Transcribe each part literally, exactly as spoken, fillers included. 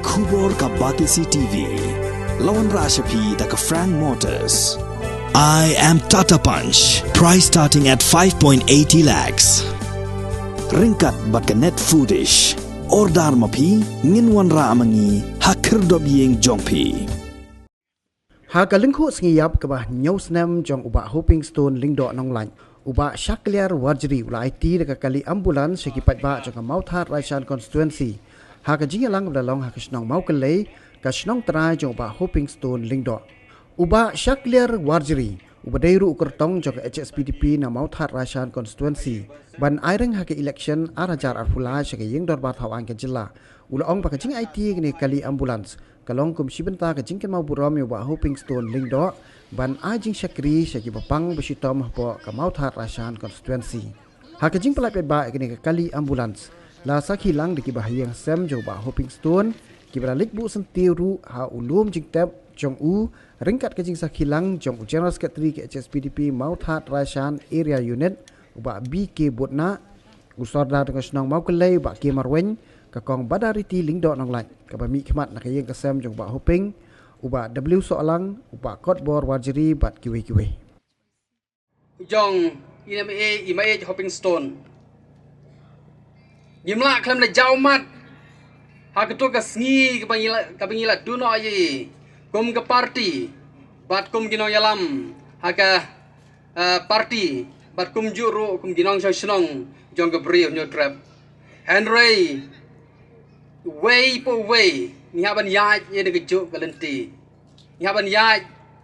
Khubor ka Batesi T V. La wanrah sha phi da ka Frank Motors. I am Tata Punch. Price starting at five point eighty lakhs. Ryngkat bad ka Net Foodish. Order ma phi, ngin wanrah ma ngi ha khyrdop ïing jong phi. Ha ka lyngkhuh sngi ïap kaba hynñiew snem jong u Bah Hoping Stone Lyngdoh Nonglait, u Bah Shakliar Warjri u la aiti da ka kali ambulance sha ki paidbah jong ka Mawthadraishan constituency ha ka jingïalang kaba la long ha ka shnong Mawkyllei, ka shnong trai jong u Bah Hoping Stone Lyngdoh. U Bah Shakliar Warjri uba dei ruh u kyrtong jong ka H S P D P na Mawthadraishan constituency, ban aireng ha ka election ar hajar arphew lai sha ka Ïing Dorbar Thaw Aiñ ka jylla, u la ong ba ka jingaiti ïa kane ka kali ambulance ka long kum shi bynta ka jingkynmaw burom ïa u Bah Hoping Stone Lyngdoh, ban ai jingshakri sha kiba pang ba shitom hapoh ka Mawthadraishan constituency. Ha ka jingpyllait paidbah ïa kane ka kali ambulance, la sakhi lang da kiba ha ïing ha sem jong u Bah Hoping Stone, kiba la leit buh syntiew ruh ha u lum jingtep jong u, ryngkat ka jingsakhi lang jong u General Secretary ka H S P D P Mawthadraishan Area Unit, u Bah B K Butnah, u Sordar jong ka shnong Mawkyllei u Bah K Marwein, ka Kong Badariti Lyngdoh Nonglait kaba mihkhmat na ka ïing ka sem jong u Bah Hoping, u Bah W Sohlang, u Bah Kotbor Warjri bad kiwei kiwei. Jong i ma e, i ma e Hoping Stone. Ngim lah khlem da jaw mat ha kato ka sngi kaba ngi la, kaba ngi la duh noh ïa i kum ka party bad kum ki nongïalam ha ka, eh, party bad kumjuh ruh kum ki nongshong shnong jong ka Bri u Hynñiewtrep. Hynrei uwei pa uwei ngi hap ban ïaid ïa kane kajuh ka lynti. Ngi hap ban ïaid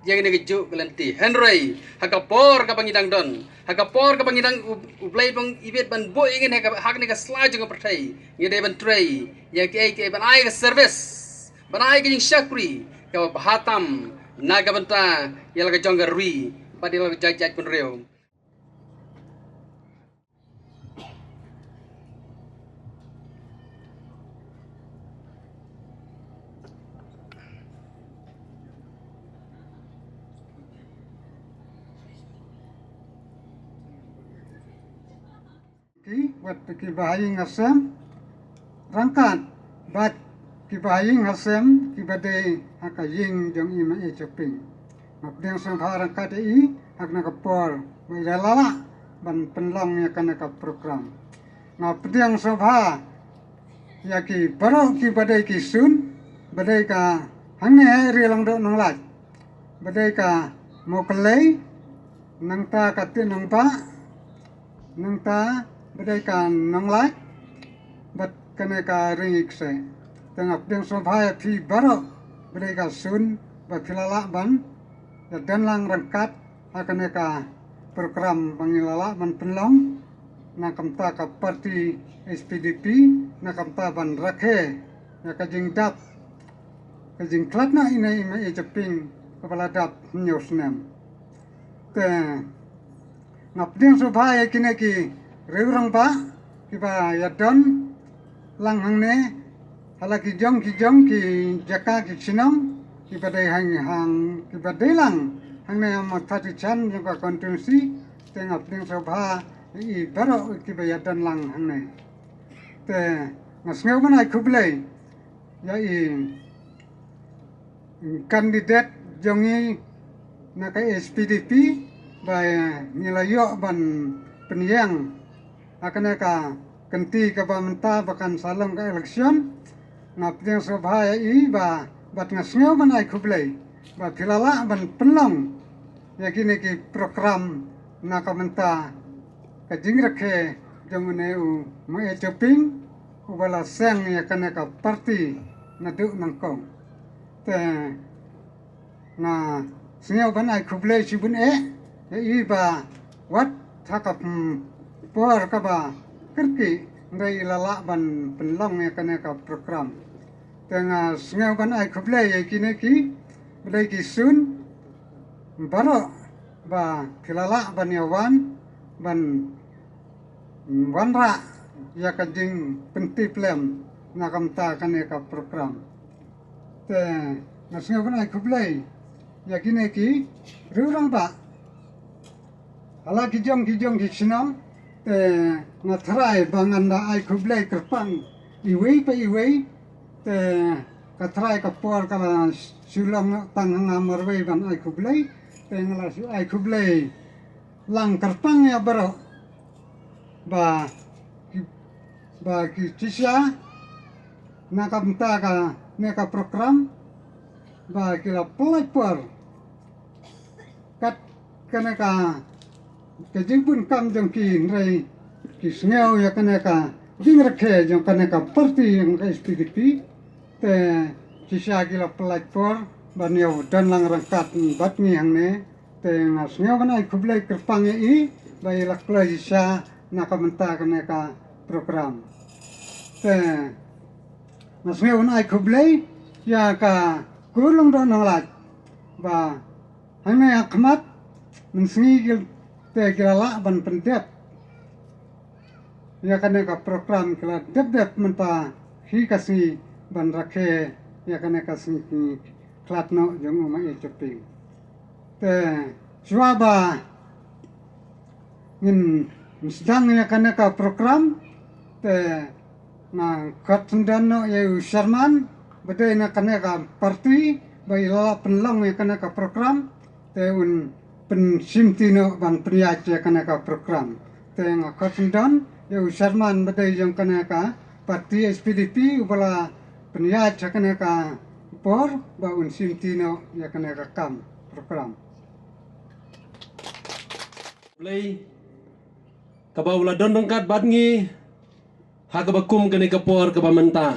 ïa kane kajuh ka lynti. Hynrei ha ka por kaba ngi dang don, ha ka por kaba ngi dang u, U Blei ba u bit ban buh ïa ngi ha ka, ha kane ka sla jong ka pyrthei, ngi dei ban trei ïa kiei kiei, ban ai ka service, ban ai ka jingshakri kaba bha tam na ka bynta ïa la ka jong ka ri bad ïa la ka jait jaitbynriew. Ki, wat ki ba ha ïing ha sem, ryngkat bad ki ba ha ïing ha sem, ki ba dei ha ka ïing jong i ma e Hoping. Nga pdiang sngewbha ryngkat ïa i ha kane ka por ba i la lah ban pynlong ïa kane ka program. Nga pdiang sngewbha ïa ki baroh ki ba dei ki Sun, ba dei ka hangne ha Ri Lyngdoh Nonglait, ba dei ka Mawkyllei, nangta ka Tied Nangbah, nangta ba dei ka Nonglait bad kane ka Ri Ngikseh. Te nga pdiang sngewbha ïa phi baroh ba dei ka Sun ba phi la lah ban ïadon lang ryngkat ha kane ka program ba ngi la lah ban pynlong na ka bynta ka party H S P D P, na ka bynta ban rakhe ïa ka jingdap, ka jingkhlad na i ne i ma e Hoping kaba la dap hynñiew snem. Te nga pdiang sngewbha ïa kine ki riew rangbah kiba ïadon lang hangne ha la ki jong ki jong ki jaka ki shnong kiba dei hang hang kiba dei lang hangne ha Mawthadraishan jong ka constituency. Te nga pdiang sngewbha ïa i baroh kiba ïadon lang hangne. Te nga sngew ban ai khublei ïa i candidate jong i na ka H S P D P ba ngi la ïoh ban pynïeng ha kane ka kynti kaba mynta ba kan sa long ka election. Nga pdiang sngewbha ïa i ba bad nga sngew ban ai khublei ba phi la lah ban pynlong ïa kine ki program na ka bynta ka jingrakhe jong une u ma e Hoping uba la seng ïa kane ka party naduh nyngkong. Te nga sngew ban ai khublei shibun eh ïa i ba wat ha ka, hmm, por kaba kyrkieh hynrei i la lah ban pynlong ïa kane ka program. Te nga sngew ban ai khublei ïa kine ki ba dei ki Sun baroh ba phi la lah ban ïa wan ban wanrah ïa ka jingpyntip lem na ka bynta kane ka program. Te nga sngew ban ai khublei ïa kine ki riew rangbah ha la ki jong ki jong ki shnong. Te nga tharai ba ngan da ai khublei kyrpang iwei pa iwei. Te Ka trai ka por ka la shu long tang ha nga marwei ban ai khublei, te nga la shu ai khublei lang kyrpang ïa baroh ba ki, ba ki shisha na ka bynta kane ka program ba ki la pynlait por kat kane ka, ka jingbun kam jong ki, hynrei ki sngew ïa kane ka jingrakhe jong kane ka party jong ka S P D P. Te shisha ki la pynlait por ban ïa don lang ryngkat bad ngi hangne. Te nga sngew ban ai khublei kyrpang ïa i ba i la kloi shisha na ka bynta kane ka program. Te nga sngew ban ai khublei ïa ka Kur Lyngdoh Nonglait ba hangne ha khmat mynsngi ki, te ki la lah ban pyndep ïa kane ka program, ki la dep dep mynta hi ka sngi ban rakhe ïa kane ka sngi khlad noh jong u Maieit Hoping. Te shuwa ba ngin sdang ïa kane ka program, te nga khot syndon noh ïa u chairman ba dei na kane ka party ba i la pynlong ïa kane ka program, te un pynshimti noh ban pynïaid ïa kane ka program. Te nga khot syndon ïa u chairman ba dei jong kane ka party S P D P uba la pynïaid ïa kane ka por ba un shimti noh ïa kane ka kam program. Blei kaba u la don ryngkat bad ngi ha kaba kum kane ka por kaba mynta.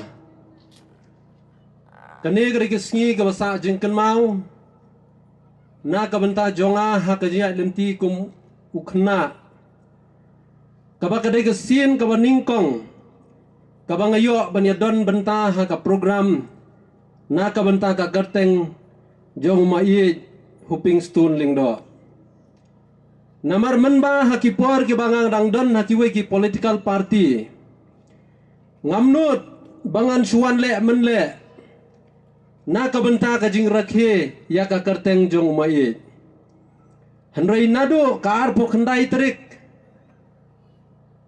Kane ka dei ka sngi kaba sah jingkynmaw na ka bynta jong nga ha ka jingïaid lynti kum u khynnah, kaba ka dei ka sien kaba nyngkong kaba nga ïoh ban ïadon bynta ha ka program na ka bynta ka kyrteng jong u Maieit Hoping Stone Lyngdoh. Namar mynba ha ki por kiba nga dang don ha kiwei ki political party, ngam nud ba ngan shu wan leh mynleh na ka bynta ka jingrakhe ïa ka kyrteng jong u Maieit. Hynrei naduh ka arphew khyndai tarik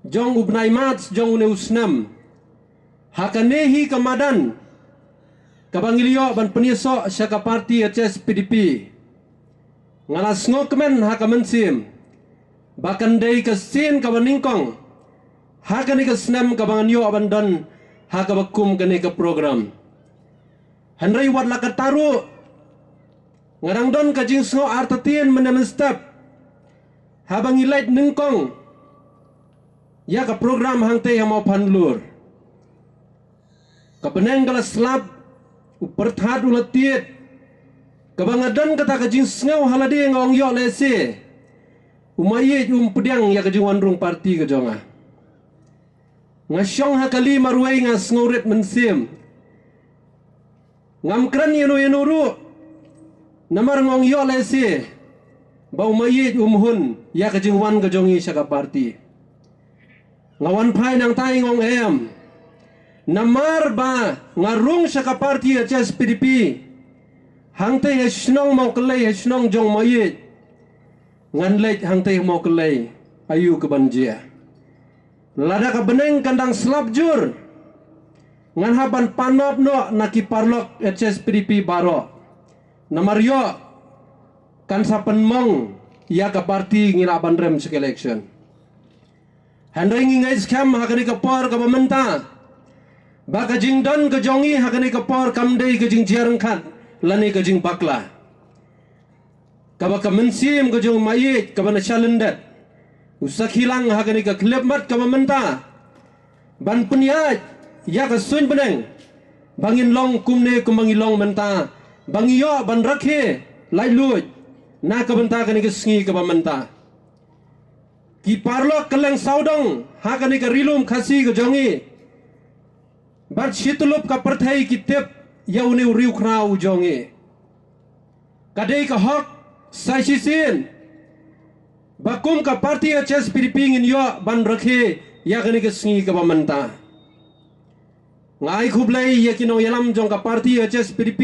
jong u bnai March jong une u snem, ha kane hi ka madan kaba ngi la ïoh ban pynïasoh sha ka party H S P D P, nga la sngewkmen ha ka mynsiem ba kan dei ka sien kaba nyngkong ha kane ka snem kaba ngan ïoh ban don ha kaba kum kane ka program. Hynrei wat la katta ruh, nga dang don ka jingsngew artatien mynne mynstep haba ngi leit nyngkong ïa ka program hangtei ha Mawphanlur. Ka bneng ka la slap, u pyrthat u la tied, kaba nga don kata ka jingsngew ha lade nga ong ïoh lehse u Maieit um pdiang ïa ka jingwan rung party ka jong nga. Nga shong ha kali marwei nga sngewrit mynsiem. Ngam kren ïano ïano ruh namar nga ong ïoh lehse ba u Maieit um hun ïa ka jingwan ka jong ngi sha ka party. Nga wan phai nangta nga ong em, namar ba nga rung sha ka party H S P D P hangtei ha shnong Mawkyllei, ha shnong jong u Maieit. Ngan leit hangtei ha Mawkyllei, aïu kaban jia? Lada ka bneng kan dang slap jur, ngan hap ban pan map noh na ki paralok H S P D P baroh. Namar ïoh kan sa pynmong ïa ka party ngi lah ban rem sha ka election. Hynrei ngi ngeit skhem ha kane ka por kaba mynta ba ka jingdon ka jong ngi ha kane ka por kam dei ka jingjia ryngkat lane ka jingbakla. Kaba ka mynsiem ka jong u Maieit kaba na shalyndet u sakhi lang ha kane ka khyllipmat kaba mynta ban pynïaid ïa ka suiñ bneng ba ngin long kumne kumba ngi long mynta, ba ngi ïoh ban rakhe laitluid na ka bynta kane ka sngi kaba mynta. Ki paralok kylleng sawdong ha kane ka Ri Lum Khasi ka jong ngi bad shityllup ka pyrthei ki tip ïa une u riewkhraw u jong ngi. Ka dei ka hok sa shisien ba kum ka party H S P D P ngin ïoh ban rakhe ïa kane ka sngi kaba mynta. Nga ai khublei ïa ki nongïalam jong ka party H S P D P,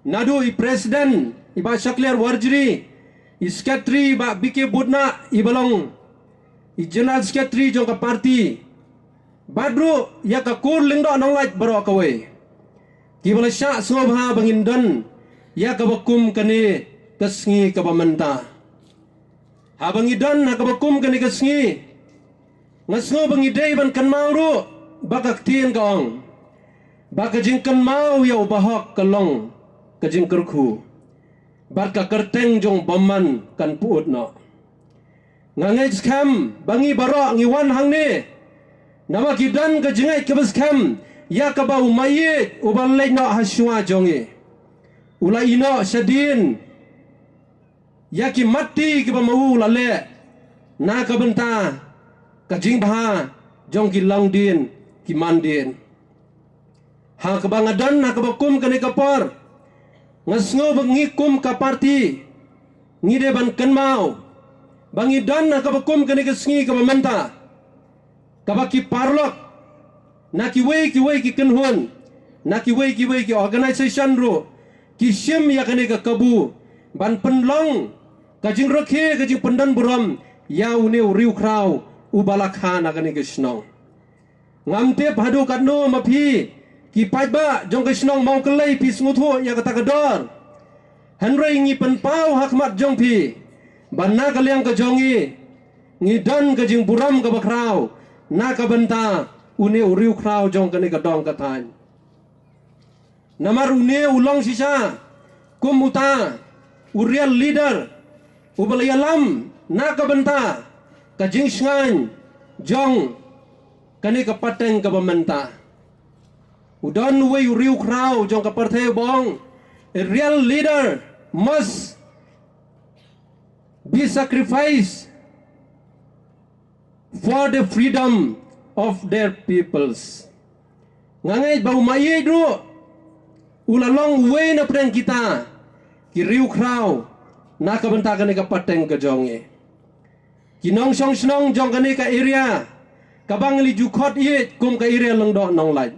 naduh i president i Bah Shakliar Warjri, i secretary i Bah B K Budna, i ba long i general secretary jong ka party, bad ruh ïa ka Kur Lyngdoh Nonglait baroh kawei. kiba la shah sngewbha ba ngin don ïa kaba kum kane ka sngi kaba mynta. Haba ngi don ha kaba kum kane ka sngi, nga sngew ba ngi dei ban kynmaw ruh ba ka ktien ka ong ba ka jingkynmaw ïa u bahok ka long ka jingkyrkhu, bad ka kyrteng jong u bymman kan pyut noh. Nga ngeit skhem ba ngi baroh ngi wan hangne namar ki don ka jingngeit kaba skhem ïa kaba u maïit uba leit noh ha shuwa jong ngi u la ïeh noh shadien ïa ki matti kiba ma u la leh na ka bynta ka jingbha jong ki longdien ki mandien. Ha kaba nga don ha kaba kum kane ka por, nga sngew ba ngi kum ka parti ngi dei ban kynmaw ba ngi don ha kaba kum kane ka sngi kaba mynta, kaba ki paralok na kiwei kiwei ki kynhun, na kiwei kiwei ki organisation ruh ki shim ïa kane ka kabu ban pynlong ka jingrakhe ka jingpyndonburom ïa une u riewkhraw uba la kha na kane ka shnong. Ngam tip haduh katno ma phi ki paidbah jong ka shnong Mawkyllei phi sngewthuh ïa kata ka dor. Hynrei ngi pynpaw ha khmat jong phi ba na ka liang ka jong ngi, ngi don ka jingburom kaba khraw na ka bynta une u riewkhraw jong kane ka dong ka thaiñ. Namar une u long shisha kum uta u real leader uba la ïalam na ka bynta ka jingshngaiñ jong kane ka pateng kaba mynta. U don uwei u riewkhraw jong ka pyrthei uba ong, a real leader must be sacrificed for the freedom of their peoples. Nga ngeit ba u maïit ruh u la long uwei na pdeng kita ki riewkhraw na ka bynta kane ka pateng ka jong ngi. Ki nongshong shnong jong kane ka area kaba ngi la ju khot ïeit kum ka area Lyngdoh Nonglait,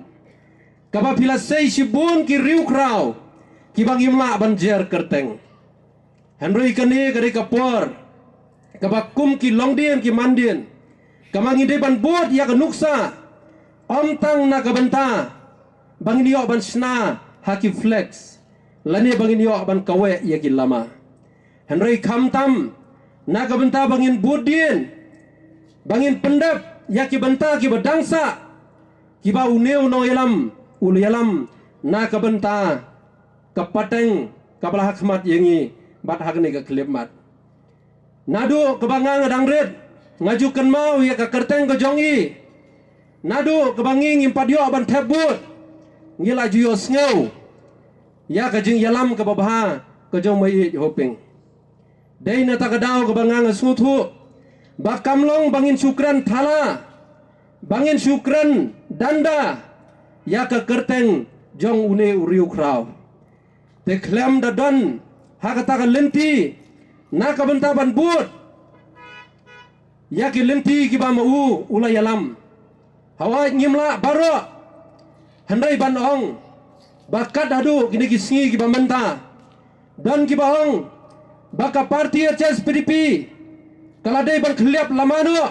kaba phi la sei shibun ki riewkhraw kiba ngim lah ban jer kyrteng. Hynrei kane ka dei ka por kaba kum ki longdien ki mandien kaba ngi dei ban bud ïa ka nuksa, ym tang na ka bynta ba ngin ïoh ban shna ha ki flex lane ba ngin ïoh ban kaweh ïa ki lama. Hynrei khamtam na ka bynta ba ngin bud dien, ba ngin pyndep ïa ki bynta kiba dang sah kiba une u nongïalam u la ïalam na ka bynta ka pateng kaba la ha khmat ïa ngi bad ha kane ka khyllipmat. Naduh kaba nga nga dang rit nga ju kynmaw ïa ka kyrteng ka jong i. Naduh kaba ngi ngim pat ïoh ban thep bud, ngi la ju ïohsngew ïa ka jingïalam kaba bha ka jong Maieit Hoping. Dei na kata ka daw kaba nga nga sngewthuh ba kam long ba ngin shu kren thala, ba ngin shu kren danda ïa ka kyrteng jong une u riewkhraw. Te khlem da don ha kata ka lynti na ka bynta ban bud ïa ki lynti kiba ma u u la ïalam. Hawai ngim lah baroh, hynrei ban ong ba kat haduh kine ki sngi kiba mynta, don kiba ong ba ka parti H S P D P ka la dei ban khylliap lama noh.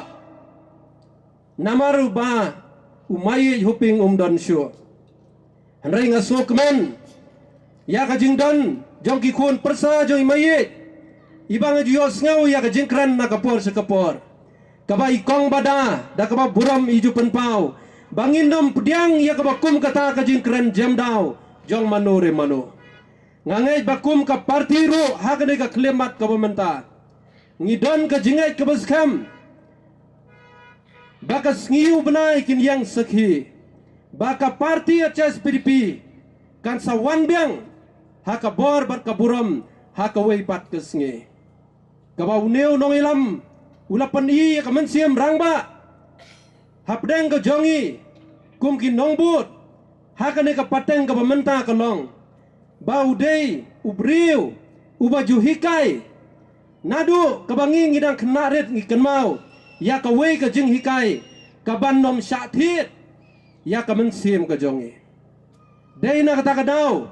Namar ba u Maieit Hoping um don shuh. Hynrei nga sngewkmen ïa ka jingdon jong ki khun pyrsa jong i Maieit, iba nga ju ïohsngew ïa ka jingkren na ka por sha ka por, kaba i kong Bada da kaba burom i ju pynpaw ba ngin ym pdiang ïa kaba kum kata ka jingkren jem daw jong mano re mano. Nga ngeit ba kum ka parti ruh ha kane ka khyllipmat kaba mynta ngi don ka jingngeit kaba skhem ba ka sngi u bnai kin ïeng sakhi ba ka parti H S P D P kan sa wan biang ha ka bor bad ka burom ha kawei pat ka sngi. Kaba une u nongïalam u la pyni ïa ka mynsiem rangbah hapdeng ka jong i kum ki nongbud ha kane ka pateng kaba mynta ka long ba u dei u briew uba ju hikai. Naduh kaba ngi ngi dang khynnah rit ngi kynmaw ïa kawei ka jinghikai kaban ym shah thied ïa ka mynsiem ka jong i. Dei na kata ka daw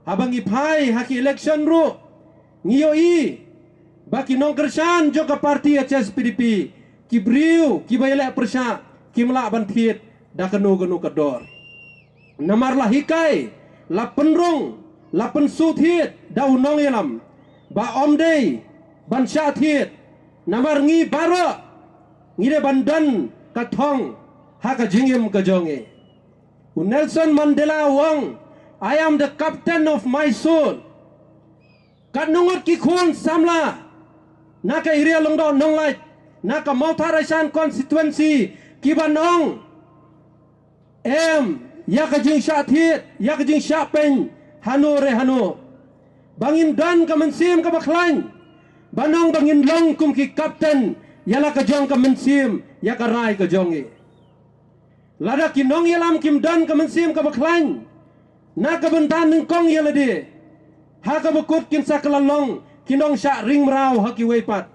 haba ngi phai ha ki election ruh ngi ïohi ba ki nongkyrshan jong ka parti H S P D P, ki briew kiba ïaleh pyrshah kim lah ban thied da kano kano ka dor. Namar la hikai la pynrung, la pynsuhthied da u nongïalam ba ym dei ban shah thied, namar ngi baroh ngi dei ban don ka thong ha ka jingim ka jong ngi. U Nelson Mandela u ong, "I am the captain of my soul." Katno ngut ki khun samla na ka area Lyngdoh Nonglait, na ka Mawthadraishan constituency, ki ban ong, em ïa ka jingshah thied, ïa ka jingshah peng hano re hano, ba ngin don ka mynsiem kaba khlaiñ, ban ong ba ngin long kum ki captain ïa la ka jong ka mynsiem, ïa ka rai ka jong ngi. Lada ki nongïalam kim don ka mynsiem kaba khlaiñ na ka bynta nyngkong ïa lade, ha kaba kut kin sa kylla long ki nongshah ring mraw ha kiwei pat.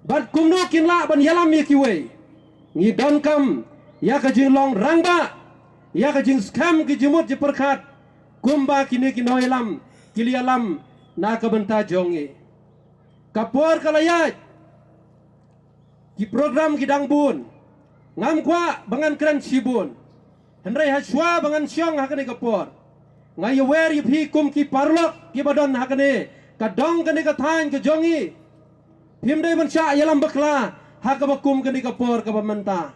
Bad kumno kin lah ban ïalam ïa kiwei? Ngi donkam ïa ka jinglong rangbah, ïa ka jingskhem ki jingmut jingpyrkhat, kumba kine ki nongïalam ki la ïalam na ka bynta jong ngi. Ka por ka la ïaid, ki program ki dang bun. Ngam kwah ba ngan kren shibun, hynrei ha shuwa ba ngan shong ha kane ka por, nga ïawer ïa phi kum ki paralok kiba don ha kane ka dong, kane ka thaiñ ka jong ngi. Phim dei ban shah ïalam bakla ha kaba kum kane ka por kaba mynta.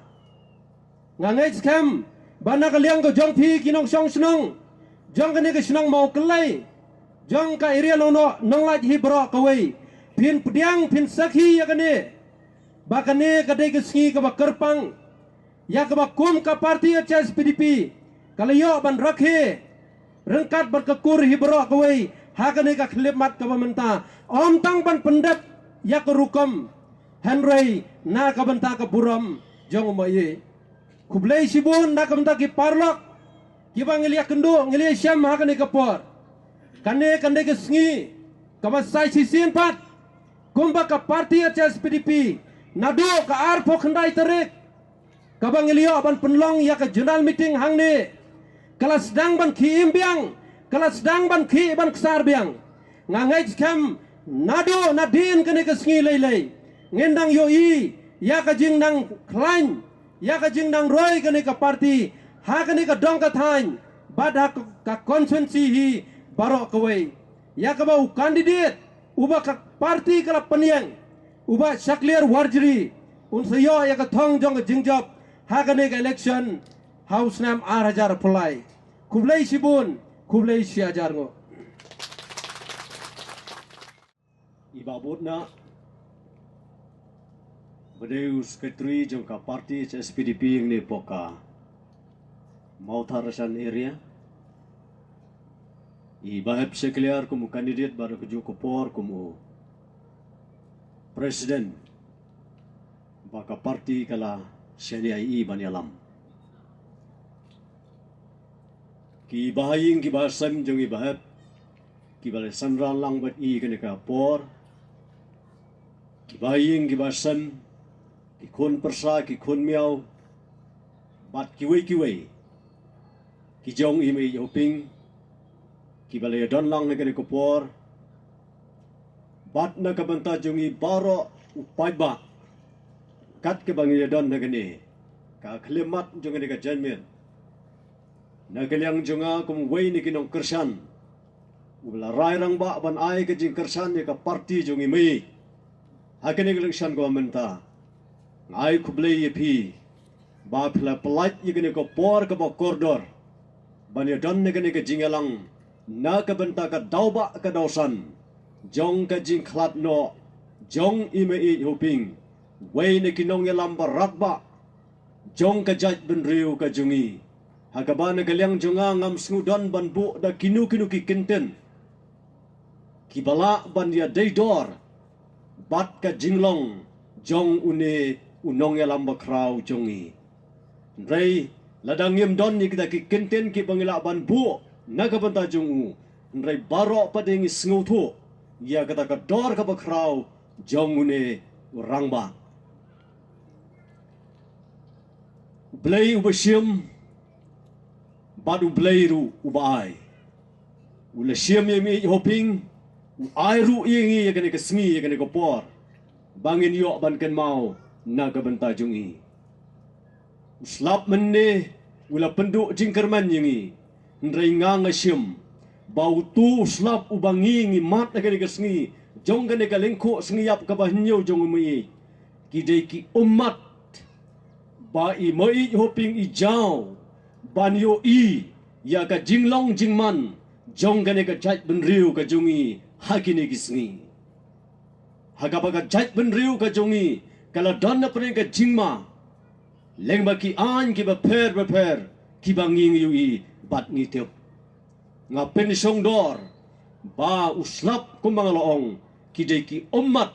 Nga ngeit skhem ba na ka liang ka jong phi ki nongshong shnong jong kane ka shnong Mawkyllei, jong ka area Lyngdoh Nonglait hi baroh kawei, phin pdiang, phin sakhi ïa kane, ba kane ka dei ka sngi kaba kyrpang, ïa kaba kum ka party H S P D P ka la ïoh ban rakhe ryngkat bad ka kur hi baroh kawei ha kane ka khyllipmat kaba mynta, ym tang ban pyndep ïa ka rukom, hynrei na ka bynta ka burom jong u maiei. Khublei shibun na ka bynta ki paralok kiba ngi la ïakynduh, ngi la ïashem ha kane ka por. Kane kan dei ka sngi kaba sa shisien pat, kumba ka party H S P D P, naduh ka arphew khyndai tarik kaba ngi la ïoh ban pynlong ïa ka general meeting hangne, ka la sdang ban khie im biang, ka la sdang ban khie ban ksar biang. Nga ngeit skhem naduh nadien kane ka sngi lei lei, ngin dang ïohi ïa ka jingnang khlaiñ, ïa ka jingnang roi kane ka party ha kane ka dong ka thaiñ bad ha ka constituency hi baroh kawei, ïa kaba u candidate uba ka party ka la pynïeng, u Bah Shakliar Warjri, un sa ïoh ïa ka thong jong ka jingjop ha kane ka election ha u snem ar hajar arphew lai. Khublei shibun, khublei shi hajar nguh. I Bah Butna, ba dei u secretary jong ka party H S P D P hangne hapoh ka Mawthadraishan area. I Bah Hep Shakliar kum u candidate bad ha kajuh ka por kum u president ba ka party ka la shaniah ïa i ban ïalam. Ki bahaïing ki bahasem jong i Bah Hep, kiba la synran lang bad i kane ka por, ki bahaïing ki bahasem, ki khun pyrsa, ki khun miaw, bad kiwei kiwei ki jong i mei Hoping, kiba la ïadon lang ha kane ka por, bad na ka bynta jong i baroh u paidbah, kat kaba ngi ïadon ha kane ka khyllipmat jong kane ka janmiet, na ka liang jong nga kum uwei na ki nongkyrshan uba la rai rangbah ban ai ka jingkyrshan ïa ka party jong i mei ha kane ka election kaba mynta, nga ai khublei ïa phi ba phi la pyllait ïa kane ka por kaba kordor ban ïadon na kane ka jingïalang na ka bynta ka daw bah ka daw san jong ka jingkhlad noh jong i mei Hoping, uwei na ki nongïalam ba radbah jong ka jaitbynriew ka jong i, ha kaba na ka liang jong nga ngam sngewdon ban buh da kino kino ki kyntien kiba lah ban ïadei dor bad ka jinglong jong une u nongïalam bakhraw jong i. Hynrei lada ngim don ïa kita ki kyntien kiba ngi lah ban buh na ka bynta jong u, hynrei baroh pat ngi sngewthuh ïa kata ka dor kaba khraw jong une u rangbah. U Blei uba shim bad U Blei ruh uba ai. U la shim ïa i mei Hoping, u ai ruh ïa ngi ïa kane ka sngi, ïa kane ka por ba ngin ïoh ban kynmaw na ka bynta jong i. U slap mynne u la pynduh jingkyrmen ïa ngi, Hynrei nga nga shim ba utu u slap uba ngi ngi mad ha kane ka sngi jong kane ka lyngkhuh sngi ïap kaba hynñiew jong i Mei, ki dei ki ummat ba i Mei Hoping i jaw ban ïohi ïa ka jinglong jingman jong kane ka jaitbynriew ka jong i ha kine ki sngi. Ha kaba ka jaitbynriew ka jong i ka la don na pdeng ka jingma lyngba ki aiñ kiba pher bapher kiba ngi ngi ïohi bad ngi tip. Nga pynshongdor ba u slap kumba nga la ong ki dei ki ummat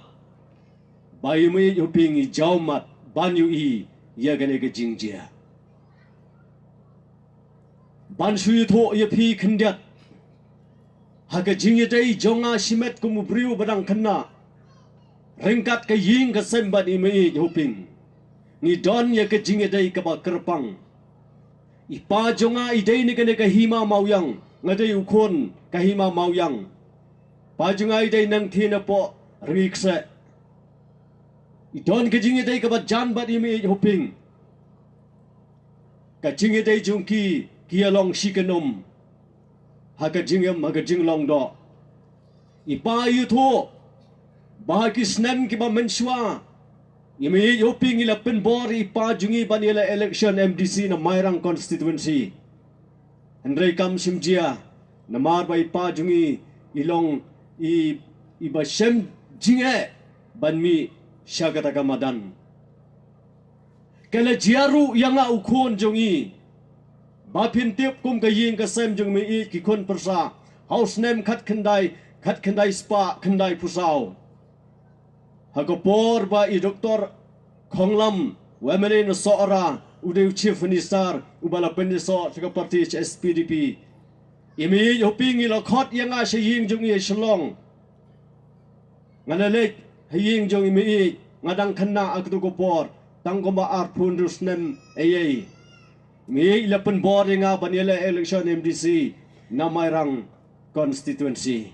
ba i Mei Hoping i jaw mad ban ïohi ïa kane ka jingjia. Ban shu ïathuh ïa phi khyndiat ha ka jingïadei jong nga shimet kum u briew ba dang khynnah ryngkat ka ïing ka sem bad i Mei Hoping. Ngi don ïa ka jingïadei kaba kyrpang. I pa jong nga i dei na kane ka hima Mawiang, nga dei u khun ka hima Mawiang. Pa jong nga i dei nangtei na poh Rngiew Kseh. I don ka jingïadei kaba jan bad i Mei Hoping. Ka jingïadei jong ki ki ïa long shi kynum ha ka jingim ha ka jinglong doh. I pa i ïathuh ba ha ki snem kiba mynshuwa i Mei Hoping i la pynbor i pa jong i ban ïaleh election M D C na Mairang constituency. Hynrei kam shim jia namar ba i pa jong i i long i iba shem jingeh ban mih sha kata ka madan. Ka la jia ruh ïa nga u khun jong i ba phin tip kum ka ïing ka sem jong i Mei ki khun pyrsa ha u snem khatkhyndai khatkhyndai spah khyndaiphew saw. Ha ka por ba i Doktor Khonglam u M L A na Sohra u dei u Chief Minister uba la pynïasoh sha ka party H S P D P. I Mei Hoping i la khot ïa nga sha ïing jong i ha Shillong. Nga la leit ha ïing jong i Mei, nga dang khynnah ha katu ka por tang kumba arphew hynriew snem ei ei. I Mei i la pynbor ïa nga ban ïaleh election M D C na Mairang constituency.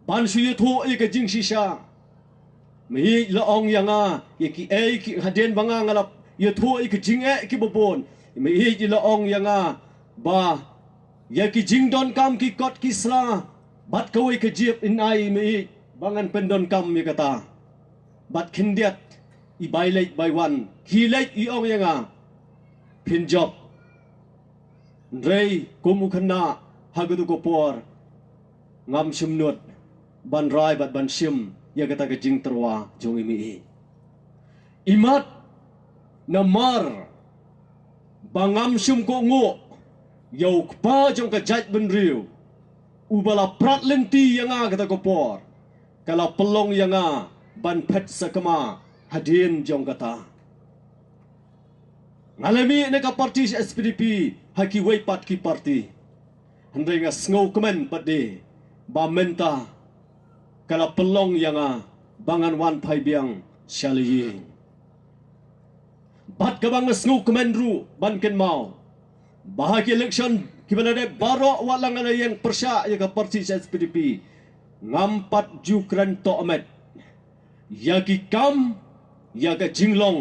Ban shu ïathuh ïa ka jingshisha. I Mei i la ong ïa nga ïa kiei ki hadien ba nga nga la ïathuh ïa ka jingeh kiba bun. I Mei i la ong ïa nga ba ïa ki jingdonkam ki kot ki sla bad kawei ka jingïap in ai i Mei ba ngan pyndonkam ïa kata. Bad khyndiat i bai leit bai wan ki leit i ong ïa nga phin jop. Hynrei kum u khynnah ha katu ka por ngam shym nud ban rai bad ban shim ïa kata ka jingtyrwa jong i Mei. I mat namar ba ngam shym kohnguh ïa u kpa jong ka jaitbynriew uba la prat lynti ïa nga kata ka por ka la pynlong ïa nga ban phet sakma hadien jong kata. Nga la mih na ka party H S P D P ha kiwei pat ki party. Hynrei nga sngewkmen pat de ba mynta ka la pynlong ïa nga ba ngan wan phai biang sha la ïing. Bad kaba nga sngewkmen ruh ban kynmaw ba ha ki election kiba la dep baroh wat la nga la ïeng pyrshah ïa ka party H S P D P ngam pat ju kren tohmet ïa ki kam ïa ka jinglong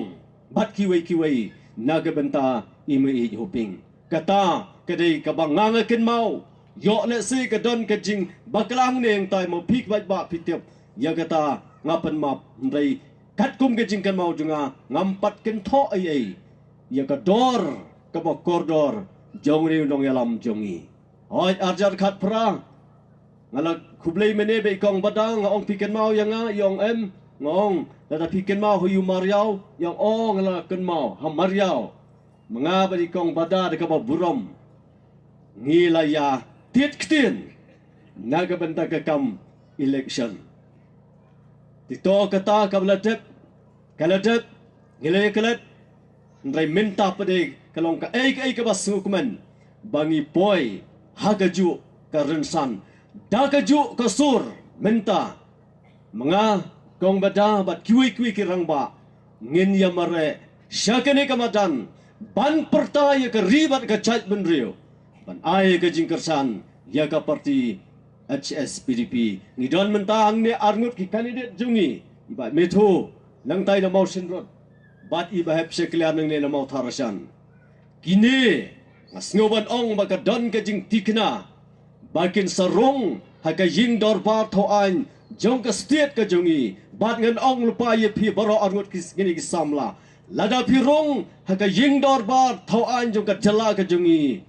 bad kiwei kiwei na ka bynta i Mei Hoping. Kata ka dei kaba nga nga kynmaw. Ïoh lehse ka don ka jingbakla hangne hangtai ma phi ki paidbah phi tip ïa kata nga pynmap hynrei katkum ka jingkynmaw jong nga ngam pat kynthoh ei ei ïa ka dor kaba kordor jong une u nongïalam jong ngi. Hooid arjar khatphra. Nga la khublei mynne ba i kong Bada nga ong phi kynmaw ïa nga i ong em. Nga ong lada phi kynmaw ha ïu mariaw i ong o nga la kynmaw ha mariaw. Ma nga bad i kong Bada da kaba burom ngi la ïa tied ktien na ka bynta ka kam election. Te to kata kaba la dep ka la dep ngi la ïa klet. Hynrei mynta pat de ka long kaei kaei kaba sngewkmen ba ngi poi ha kajuh ka rynsan da kajuh ka sur mynta. Ma nga kong Bada bad kiwei kiwei ki rangbah ngin ïa mareh sha kane ka madan ban pyrta ïa ka ri bad ka jaitbynriew ban ai ka jingkyrshan ïa ka party H S P D P. Ngi don mynta hangne arngut ki candidate jong ngi, i Bah Methu nangtai na Mawshynrut bad i Bah Hepshakliar nangne na Mawthadraishan. Kine Nga sngew ban ong ba ka don ka jingthikna ba kin sa rung ha ka ïing dorbar thaw aiñ jong ka state ka jong ngi. Bad ngan ong lypa ïa phi baroh arngut ki, kine ki samla, lada phi rung ha ka ïing dorbar thaw aiñ jong ka jylla ka jong ngi,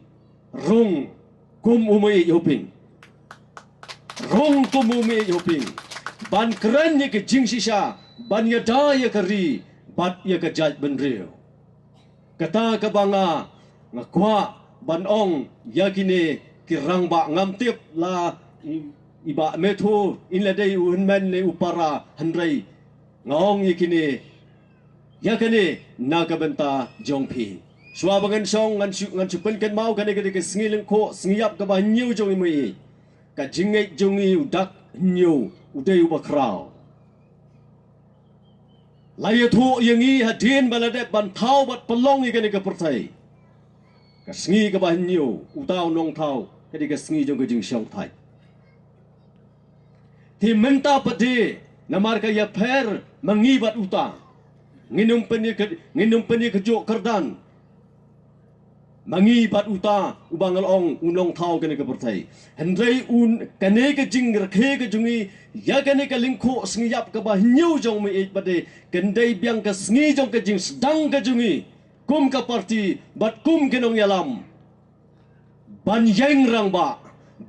rung kum u mei Hoping. Rung kum u mei Hoping ban kren ïa ka jingshisha, ban ïada ïa ka ri bad ïa ka jaitbynriew. Kata kaba nga, nga kwah ban ong ïa kine ki rangbah. Ngam tip la i, i Bah Methu in la dei u hynmen ne u para, hynrei nga ong ïa kine, ïa kane na ka bynta jong phi. Shuwa ba ngan shong, ngan shu, ngan shu pynkynmaw, kane ka dei ka sngi lyngkhuh sngi ïap kaba hynñiew jong i mei. Ka jingngeit jong i u dak hynñiew u dei uba khraw. La ïathuh ïa ngi hadien ba la dep ban thaw bad pynlong ïa kane ka pyrthei. Ka sngi kaba hynñiew, uta u nongthaw, ka dei ka sngi jong ka jingshongthait. Te mynta pat de, namar ka ïapher ma ngi bad uta, ngin ym pynïa ka, ngin ym pynïakynduh kyrdan ma ngi bad uta uba nga la ong u nongthaw kane ka pyrthei. Hynrei un, kane ka jingrkhie ka jong ngi ïa kane ka lyngkhuh sngi ïap kaba hynñiew jong i mei ïeit pat de, kan dei biang ka sngi jong ka jingsdang ka jong ngi kum ka party bad kum ki nongïalam ban ïeng rangbah,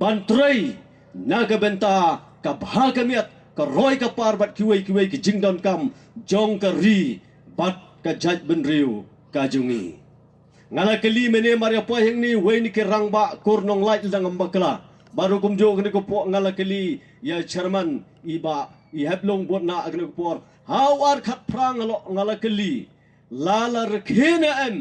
ban trei na ka bynta ka bha ka miat, ka roi ka par bad kiwei kiwei ki jingdonkam jong ka ri bad ka jaitbynriew ka jong ngi. Nga la kylli mynne mar ïa poi hangne, wei na ki rangbah kur nonglait lada ngam bakla. Bad ruh kumjuh kane ka por nga la kylli ïa chairman i Bah, i Heplong Botna kane ka por. Ha u ar khatphra nga la, nga la kylli, la la rkhie ne em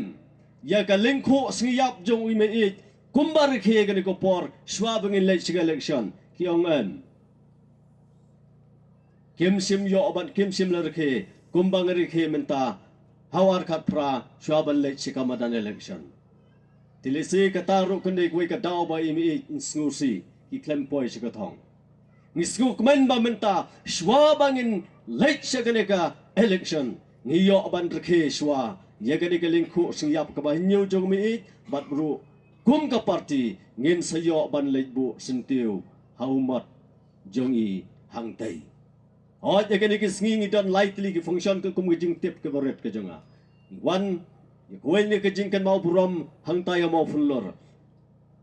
ïa ka lyngkhuh sngi ïap jong i mei ïeit kumba rkhie kane ka por shuwa ba ngin leit sha ka election? Ki ong em. Kim shym ïoh ban, kim shym la rkhie kumba nga rkhie mynta ha u ar khatphra shuwa ban leit sha ka madan election. Te lehse kata ruh kan dei kawei ka daw ba i mei ïeit in sngewsih, ki khlem poi sha ka thong. Ngi sngewkmen ba mynta shuwa ba ngin leit sha kane ka election, ngi ïoh ban rkhie shuwa ïa kane ka lyngkhuh sngi ïap kaba hynñiew jong i mei ïeit, bad ruh kum ka party ngin sa ïoh ban leit buh syntiew ha u mot jong i hangtei. Hooid, ïa kane ka sngi ngi don lai tylli ki function, ka kum ka jingtip kaba rit ka jong nga, ngi wan ïa kawei na ka jingkynmaw burom hangtai ha Mawphanlur.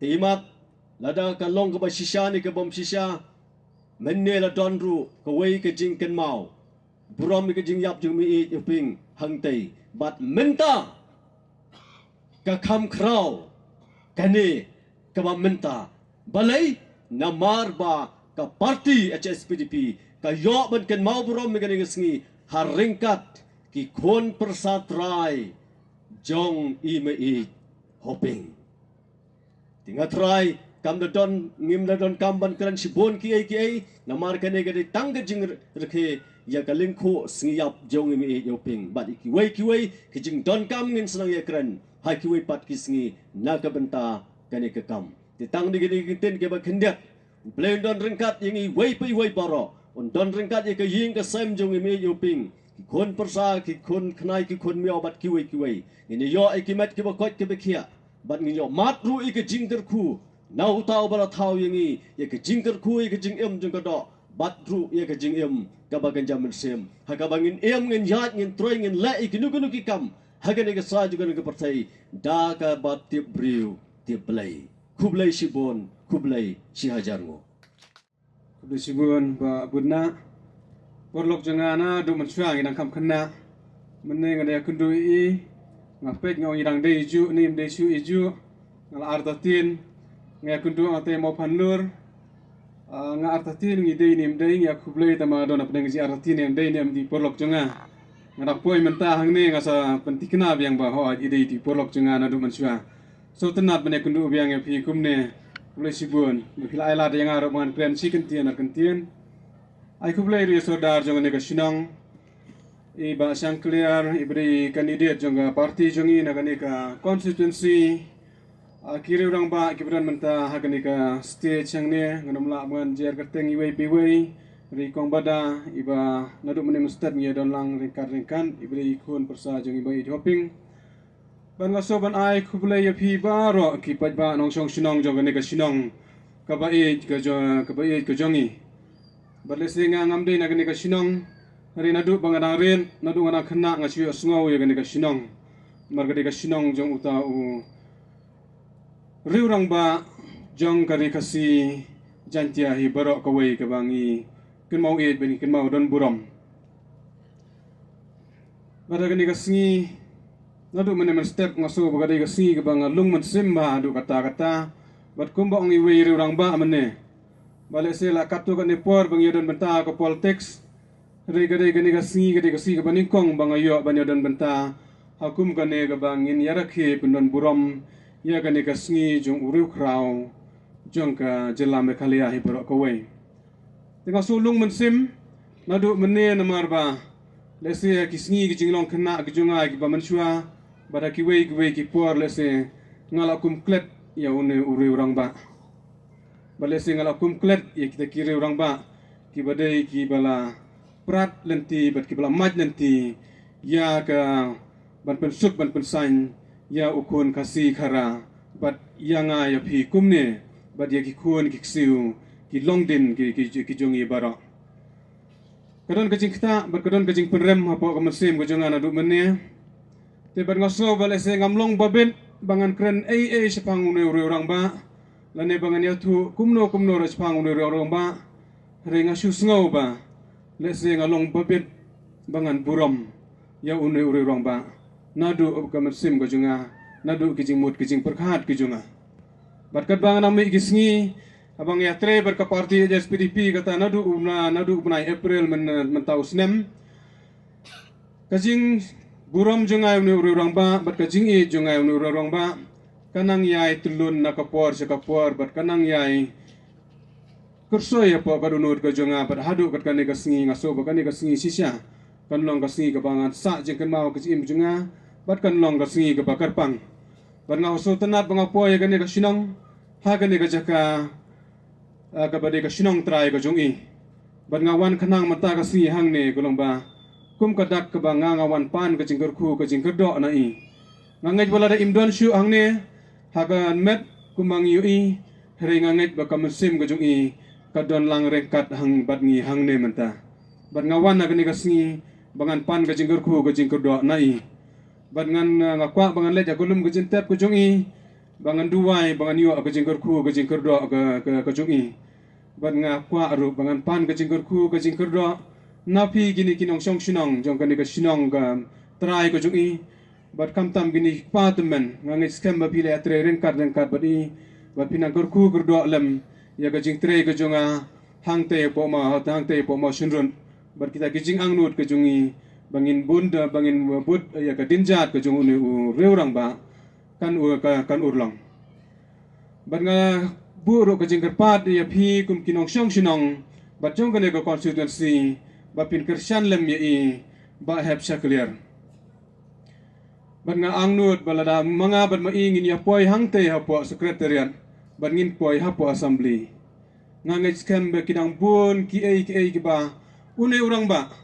Te imat, lada ka long kaba shisha ne ka bym shisha, mynne la don ruh kawei ka jingkynmaw burom ïa ka jingïap jong i mei ïeit Hoping hangtei. Bad mynta ka kham khraw kane kaba mynta. Balei? Namar ba ka party H S P D P ka ïoh ban kynmaw burom ïa kane ka sngi ha ryngkat ki khun pyrsa trai jong i mei ïeit Hoping. Te nga trai, kam da don, ngim da donkam ban kren shibun kiei kiei, namar kane ka dei tang ka jingrkhie ïa ka lyngkhuh sngi ïap jong i mei ïeit Hoping. Bad ïa kiwei kiwei ki jingdonkam ngin sa nang ïakren ha kiwei pat ki sngi na ka bynta kane ka kam. Te tang dei kane ka ktien kaba khyndiat, U Blei un don ryngkat ïa ngi iwei pa iwei baroh. Un don ryngkat ïa ka ïing ka sem jong i mei ïeit Hoping, ki khun pyrsa, ki khun khnai, ki khun miaw bad kiwei kiwei. Ngin ïoh ïa ki met kiba koit kiba khiah. Bad ngin ïoh mad ruh ïa ka jingkyrkhu na uta uba la thaw ïa ngi, ïa ka jingkyrkhu ïa ka jingim jong ka doh, bad ruh ïa ka jingim kaba kynja mynsiem, ha kaba ngin im, ngin ïaid, ngin trei, ngin leh ïa kino kino ki kam ha kane ka sla jong kane ka pyrthei da kaba tip briew tip Blei. Khublei shibun, khublei shihajar nguh. Khublei shibun Bah Budna. Paralok jong nga naduh mynshuwa ngi dang kham khynnah. Mynne nga dang ïakynduh ïa i, nga peit nga ong i dang dei juh ne ym dei shuh ïa juh. Nga la artatien, nga ïakynduh nga tei Mawphanlur. Ah, nga artatien ngi dei ne ym dei, ngi ïakhublei, tangba don hapdeng ka jingartatien ym dei ne ym dei paralok jong nga. Nga da poi mynta hangne nga sa pynthikna biang ba hooid i dei, i dei paralok jong nga naduh mynshuwa. Sngewtynnat ban ïakynduh biang ïa phi kumne. Khublei shibun ba phi la ai lad ïa nga ruh ban kren shi kyntien ar kyntien. Ai khublei ruh ïa u Sordar jong kane ka shnong, i Bah Shangkliar, iba dei i candidate jong ka party jong i na kane ka constituency. Ah, ki riew rangbah kiba don mynta ha kane ka stage hangne, ngan ym lah ban jer kyrteng iwei pa iwei. Ri Kong Bada, iba naduh mynne mynstep ngi ïa don lang ryngkat ryngkat, iba dei i khun pyrsa jong i Bah Ïeit Hoping. Ban nga so ban ai khublei ïa phi baroh ki paidbah nongshong shnong jong kane ka shnong kaba ïeit ka jong, kaba ïeit ka jong i. Bad lehse nga ngam dei na kane ka shnong, hynrei naduh ba nga dang rit, naduh nga dang khynnah nga shu ïohsngew ïa kane ka shnong. Namar ka dei ka shnong jong uta u riewrangbah jong ka ri Khasi Jaintia hi baroh kawei kaba ngi kynmaw ïeit bad ngi kynmaw don burom. Bad ha kane ka sngi, naduh mynne mynstep nga sngew ba ka dei ka sngi kaba nga lung mynsiem bha haduh katta katta. Bad kumba ong iwei i riewrangbah mynne, ba lehse la katto katne por ba ngi ïadon bynta ka politics, hynrei ka dei kane ka sngi, ka dei ka sngi kaba nyngkong ba nga ïoh ban ïadon bynta ha kum kane kaba ngin ïarakhe pyndon burom ïa kane ka sngi jong u riewkhraw jong ka jylla Meghalaya hi baroh kawei. Te nga sngew lung mynsiem naduh mynne namar ba lehse ha ki sngi ki jinglong khynnah ki jong nga kiba mynshuwa, bad ha kiwei kiwei ki por lehse nga la kum klet ïa une u riewrangbah. Bad lehse nga la kum klet ïa kita ki riewrangbah kiba dei kiba la prat lynti bad kiba la mad lynti ïa ka ban pynsuk ban pynsain ïa u khun Khasi Khara bad ïa nga ïa phi kumne bad ïa ki khun ki ksiew ki longdien ki, ki, ki jong i baroh. Ka don ka jingktah bad ka don ka jingpynrem hapoh ka mynsiem ka jong nga naduh mynne. Te bad nga sngew ba lehse ngam long ba bit ba ngan kren ei ei shaphang une u riewrangbah, lane ba ngan ïathuh kumno kumno ruh shaphang une u riewrangbah. Hynrei nga shu sngew ba lehse nga long ba bit ba ngan burom ïa une u riewrangbah naduh ka mynsiem ka jong nga, naduh ki jingmut ki jingpyrkhat ki jong nga. Bad katba nga nang mih ki sngi, haba nga ïatrei bad ka party H S P D P kata naduh u bnai, naduh u bnai April myn, mynta u snem, ka jingburom jong nga ïa une u riewrangbah bad ka jingïeit jong nga ïa une u riewrangbah ka nang ïai tyllun na ka por sha ka por bad ka nang ïai kyrsoi hapoh ka dohnud ka jong nga bad haduh kat kane ka sngi nga sngew ba kane ka sngi shisha kan long ka sngi kaba ngan sah jingkynmaw ka jingim jong nga bad kan long ka sngi kaba kyrpang. Bad nga sngewtynnat ba nga poi ha kane ka shnong, ha kane ka jaka, ah, kaba dei ka shnong trai ka jong i. Bad nga wan khnang mynta ka sngi hangne ka long ba kum ka dak kaba nga, nga wan pan ka jingkyrkhu ka jingkyrdoh na i. Nga ngeit ba lada im don shuh hangne ha ka met kumba ngi ïohi, hynrei nga ngeit ba ka mynsiem ka jong i ka don lang ryngkat hang bad ngi hangne mynta. Bad nga wan ha kane ka sngi ba ngan pan ka jingkyrkhu ka jingkyrdoh na i. Bad ngan, ah, nga kwah ba ngan leit ha ka lum ka jingtep ka jong i, ba ngan duwai, ba ngan ïoh ka jingkyrkhu ka jingkyrdoh ka, ka, ka jong i. Bad nga kwah ruh ba ngan pan ka jingkyrkhu ka jingkyrdoh na phi kine ki nongshong shnong jong kane ka shnong ka trai ka jong i. Bad khamtam kine ki kpa tymmen, nga ngeit skhem ba phi la ïatrei ryngkat ryngkat bad i, ba phin nang kyrkhu kyrdoh lem ïa ka jingtrei ka jong nga hangtei hapoh Maw, hangtei hapoh Mawshynrut. Bad kita ki jingangnud ka jong i ba ngin bun da, ba ngin bud ïa ka dienjat ka jong une u riewrangbah kan u, ka, kan urlong. Bad nga buh ruh ka jingkyrpad ïa phi kum ki nongshong shnong bad jong kane ka constituency ba phin kyrshan lem ïa i Bah Hep Shakliar. Bad nga angnud ba lada ma nga bad ma i ngin ïa poi hangtei hapoh secretariat bad ngin poi hapoh assembly, nga ngeit skhem ba ki dang bun kiei kiei kiba une u rangbah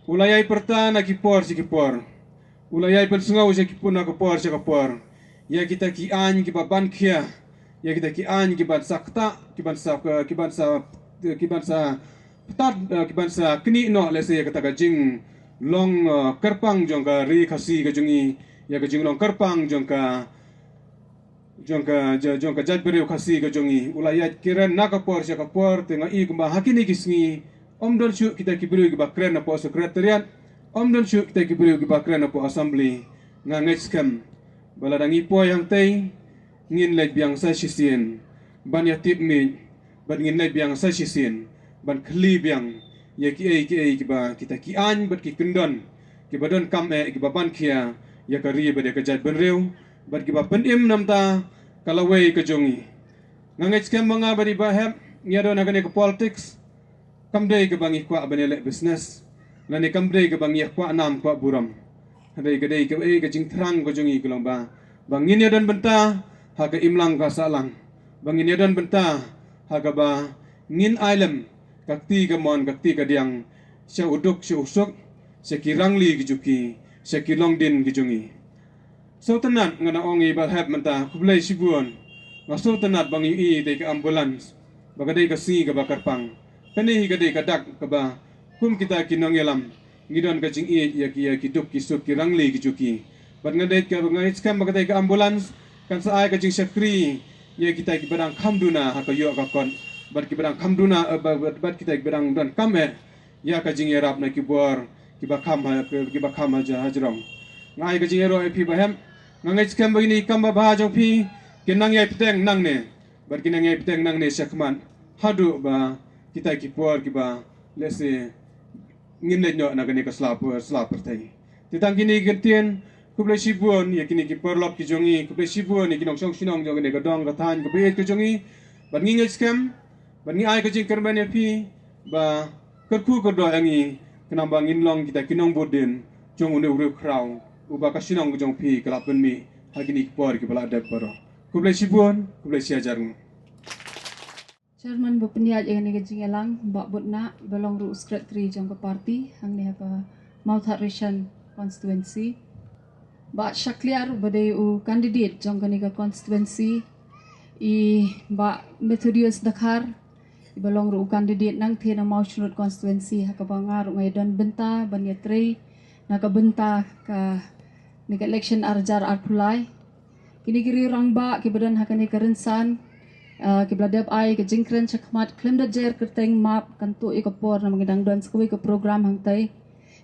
u la ïai pyrta na ki por sha ki por, u la ïai pynsngew sha ki por na ka por sha ka por ïa kita ki aiñ kiba ban khia, ïa kita ki aiñ kiban sa ktah, kiban sa, kiban sa, kiban sa ptat, eh, kiban sa knieh noh lehse ïa kata ka jinglong, eh, kyrpang jong ka ri Khasi ka jong i, ïa ka jinglong kyrpang jong ka, jong ka, jo-, jong ka jaitbynriew Khasi ka jong i. U la ïaid kren na ka por sha ka por, te nga i kumba ha kine ki sngi ym don shuh kita ki briew kiba kren hapoh secretariat, ym don shuh kita ki briew kiba kren hapoh assembly. Nga ngeit skhem ba lada ngi poi hangtei ngin leit biang sa shisien ban ïa tipmih, bad ngin leit biang sa shisien ban khylli biang ïa kiei kiei kiba kita ki aiñ bad ki kyndon kiba donkam eh kiba ban khia ïa ka ri bad ïa ka jaitbynriew bad kiba pynim na ka bynta ka lawei ka jong i. Nga ngeit skhem ba nga bad i Bah Hep ngi ïa don ha kane ka politics kam dei kaba ngi kwah ban ïa leh business, lane kam dei kaba ngi ïa kwah nam kwah burom. Hynrei ka dei kaba, eh, ka jingthrang ka jong i ka long ba, ba ngin ïa don bynta ha ka imlang ka sahlang, ba ngin ïa don bynta ha kaba ngin ai lem ka kti kamon ka kti kadiang sha u duk sha u suk, sha ki rangli ki jong ki, sha ki longdien ki jong i. Sngewtynnat nga nang ong ïa i bahep mynta, khublei shibun. Nga sngewtynnat ba ngi ïohi ïa ka ambulance ba ka dei ka sngi kaba kyrpang. Kane hi ka dei ka dak kaba kum kita ki nongïalam ngi don ka jingïeit ïa ki, ïa ki duk ki suk ki rangli ki juki. Bad nga dei ka, nga ngeit skhem ba ka dei ka ambulance kan sa ai ka jingshakri ïa kita kiba dang kham duna ha ka ïoh ka kot, bad kiba dang kham duna, eh, ba-, bad, bad kita kiba dang donkam eh ïa ka jingïarap na ki bor kiba kham ha, kiba kham ha ja-, ha jrong. Nga ai ka jingïaroh ïa phi bahep. Nga ngeit skhem ba kine ki kam babha jong phi kin nang ïai bteng nangne, bad kin nang ïai bteng nangne shakhmat haduh ba kita ki por kiba lehse ngin leit noh na kane ka sla pyrthei. Te tang kine ki kyntien, khublei shibun ïa kine ki paralok ki jong ngi, khublei shibun ïa ki nongshong shnong jong kane ka dong ka thaiñ kaba ïeit ka jong ngi. Bad ngi ngeit skhem, bad ngi ai ka jingkyrmen ïa phi ba kyrkhu kyrdoh ïa ngi, khnang ba ngin long kita ki nongbud dien jong une u riewkhraw uba ka shnong ka jong phi ka la pynmih ha kine ki por kiba la dep baroh. Khublei shibun, khublei shihajar nguh. Chairman ba pynïaid ïa kane ka jingïalang, Bah Butnah, ba long ruh u secretary jong ka party hangne ha ka Mawthadraishan constituency. Bah Shakliar, ba dei u candidate jong kane ka constituency. I Bah Methodius Dkhar, i ba long ruh u candidate nangtei na Mawshynrut constituency, ha kaba nga ruh nga ïadon bynta ban ïatrei na ka bynta kane ka election ar hajar arphew lai. Kine ki riew rangbah kiba don ha kane ka rynsan, ah, kiba la dep ai ka jingkren shakhmat, khlem da jer kyrteng map, kan tuh ïa ka por namar ngi dang don sa kawei ka program hangtei.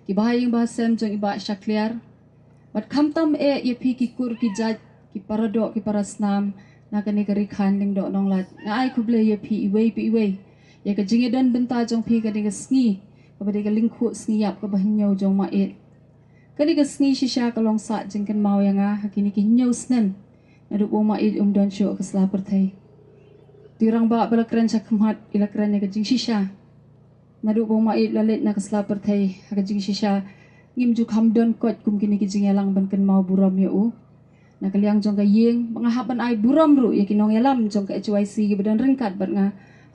Ki bahaïing bahasem jong i Bah Shakliar. Bad khamtam eh ïa phi ki kur ki jait, ki paradoh ki parasnam na kane ka Ri Khaiñ Lyngdoh Nonglait. Nga ai khublei ïa phi iwei pa iwei ïa ka jingïadon bynta jong phi kane ka sngi, kaba dei ka lyngkhuh sngi ïap kaba hynñiew jong Maieit. Kane ka sngi shisha ka long sah jingkynmaw ïa nga ha kine ki hynñiew snem naduh ba u Maieit um don shuh ha ka sla pyrthei. Te i rangbah ba la kren shakhmat i la kren ïa ka jingshisha. Naduh ba u Maieit u la leit na ka sla pyrthei ha ka jingshisha, ngim ju kham don koit kum kine ki jingïalang ban kynmaw burom ïa u. Na ka liang jong ka ïing, ba nga hap ban ai burom ruh ïa ki nongïalam jong ka H Y C kiba don ryngkat bad nga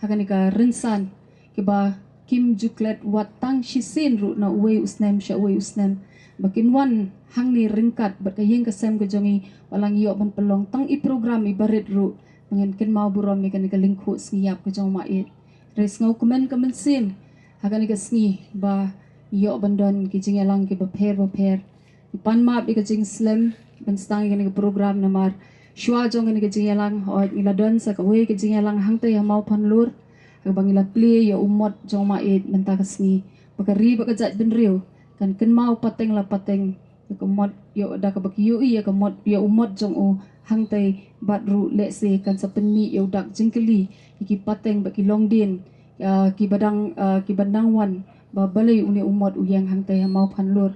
ha kane ka rynsan, kiba kim ju klet wat tang shisien ruh na uwei u snem sha uwei u snem, ba kin wan hangne ryngkat bad ka ïing ka sem ka jong ngi, ba la ngi ïoh ban pynlong tang i program iba rit ruh ba ngin kynmaw burom ïa kane ka lyngkhuh sngi ïap ka jong u Maieit. Hynrei sngewkmen ka mynsiem ha kane ka sngi ba ngi ïoh ban don ki jingïalang kiba pher bapher. Ngi pan map ïa ka jingslem ban sdang ïa kane ka program namar shuwa jong kane ka jingïalang, hooid, ngi la don sa kawei ka jingïalang hangtei ha Mawphanlur, ha kaba ngi la plie ïa u mot jong u Maieit mynta ka sngi, ba ka ri bad ka jaitbynriew kan kynmaw pateng la pateng ïa ka mot, ïa, da kaba ki ïohi ïa ka mot, ïa u mot jong u hangtei, bad ruh lehse kan sa pynmih ïa u dak jingkylli ïa ki pateng bad ki longdien, ïa kiba dang, ah, kiba dang wan, ba balei une u mot u ïeng hangtei ha Mawphanlur.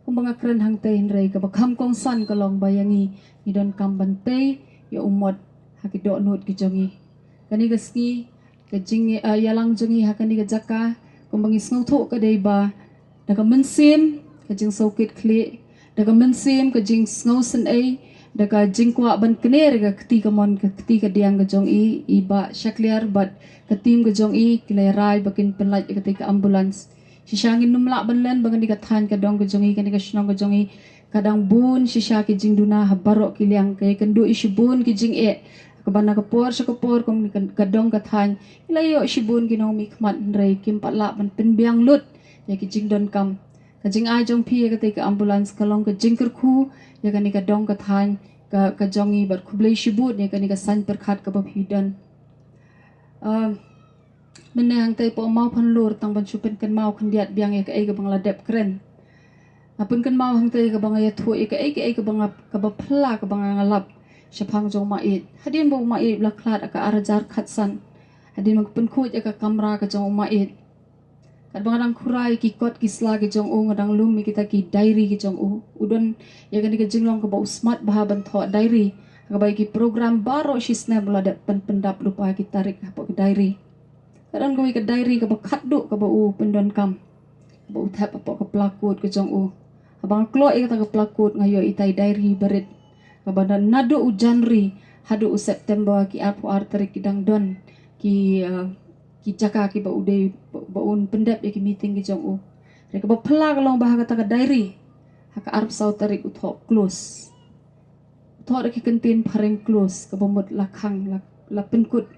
Kumba nga kren hangtei, hynrei kaba kham kongsan ka long ba ïa ngi, ngi donkam ban tei ïa u mot ha ki dohnud ki jong ngi. Kane ka sngi, ka jing, ah, ïalang jong ngi ha kane ka jaka, kumba ngi sngewthuh, ka dei ba da ka mynsiem ka jingsngewkitkhlieh, da ka mynsiem ka jingsngewsynei, da ka jingkwah ban kner ïa ka kti kamon ka kti kadiang ka jong i, i Bah Shakliar bad ka team ka jong i ki la rai ba kin pynlait ïa katei ka ambulance. Shisha ngin ym lah ban len ba kane ka thaiñ ka dong ka jong i, kane ka shnong ka jong i, ka dang bun shisha ki jingduna ha baroh ki liang, ka ïakynduh ïa shibun ki jingeh, kaba na ka por sha ka por kum ka, ka dong ka thaiñ ki la ïoh shibun ki nongmihkhmat, hynrei kim pat lah ban pynbiang lut ïa ki jingdonkam. Ka jingai jong phi ïa katei ka ambulance ka long ka jingkyrkhu ïa kane ka dong ka thaiñ ka, ka jong i, bad khublei shibun ïa kane ka saiñ pyrkhat kaba phi don. Ah, mynne hangtei hapoh Mawphanlur, tang ban shu pynkynmaw khyndiat biang ïa kaei kaba nga la dep kren. Nga pynkynmaw hangtei kaba nga ïathuh ïa kaei kaei kaba nga, kaba phylla kaba nga, nga lap shaphang jong u Maieit. Hadien ba u Maieit u la khlad ha ka ar hajar khatsan, hadien ba nga pynkhuid ïa ka kamra ka jong u Maieit, katba nga dang khura ïa ki kot ki sla ki jong u, nga dang lum ïa kita ki diary ki jong u. U don ïa kane ka jinglong kaba u smat bha ban thoh diary, ha kaba ïa ki program baroh shi snem u la dep pyn, pyndap lypa ki tarik hapoh ki diary. Ka don kawei ka diary kaba khatduh kaba u pyndonkam, kaba u thep hapoh ka plakut ka jong u. Haba nga kloi ïa kata ka plakut, nga ïoh ïa itai i diary barit, kaba don naduh u January haduh u September, ki arphew ar tarik ki dang don ki, ah, ki jaka kiba u dei ba, ba un pyndep ïa ki meeting ki jong u. Hynrei kaba phylla ka long ba ha kata ka diary, ha ka arphew saw tarik u thoh close. thoh da ki kyntien phareng klus, kaba mut la khang, la, la pynkut.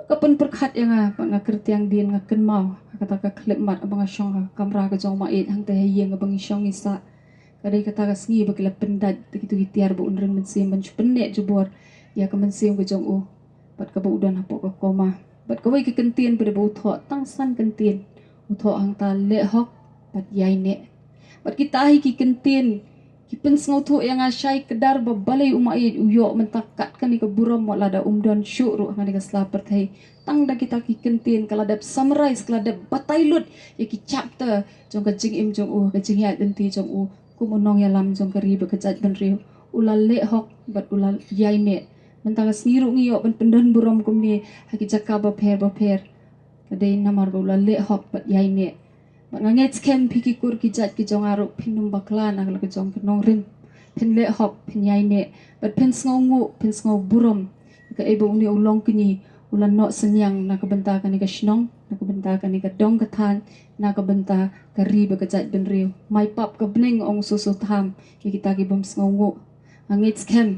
Ka pynpyrkhat ïa nga, ba nga kyrtiang dien, nga kynmaw ha kata ka khyllipmat ba nga shong ha ka kamra ka jong u Maieit hangta ha ïing kaba ngi shong ngi sah. Ka dei kata ka sngi ba ki la pyndait da kito ki tiar ba un ring mynsiem ban shu pynneh jubor ïa ka mynsiem ka jong u, bad kaba u don hapoh ka koma. Bad kawei ka kyntien pat ba u thoh, tang san kyntien u thoh hangta: leh hok bad ïaineh. Bad kita hi ki kyntien ki pynsngewthuh ïa nga shai kdar ba balei u Maieit u ïoh mynta kat kane ka burom, wat lada um don shuh ruh ha kane ka sla pyrthei. Tang da kita ki kyntien ka la dep summarize, ka la dep batai lut ïa ki chapter jong ka jingim jong u, ka jingïaid lynti jong u kum u nongïalam jong ka ri bad ka jaitbynriew. U la leh hok bad u la ïaineh. Mynta ka sngi ruh ngi ïoh ban pyndon burom kumne ha ki jaka bapher bapher. Ka dei namar ba u la leh hok bad ïaineh. Bad nga ngeit skhem phi ki kur ki jait ki jong nga ruh phin ym bakla na la ka jong ka nongrim. Phin leh hok, phin ïaineh, bad phin sngewnguh, phin sngew burom. Kaei ba une u longkñi u la noh synñiang na ka bynta kane ka shnong, na ka bynta kane ka dong ka thaiñ, na ka bynta ka ri bad ka jaitbynriew. Mai pap ka bneng, ong u Soso Tham, ïa kita ki bym sngewnguh. Nga ngeit skhem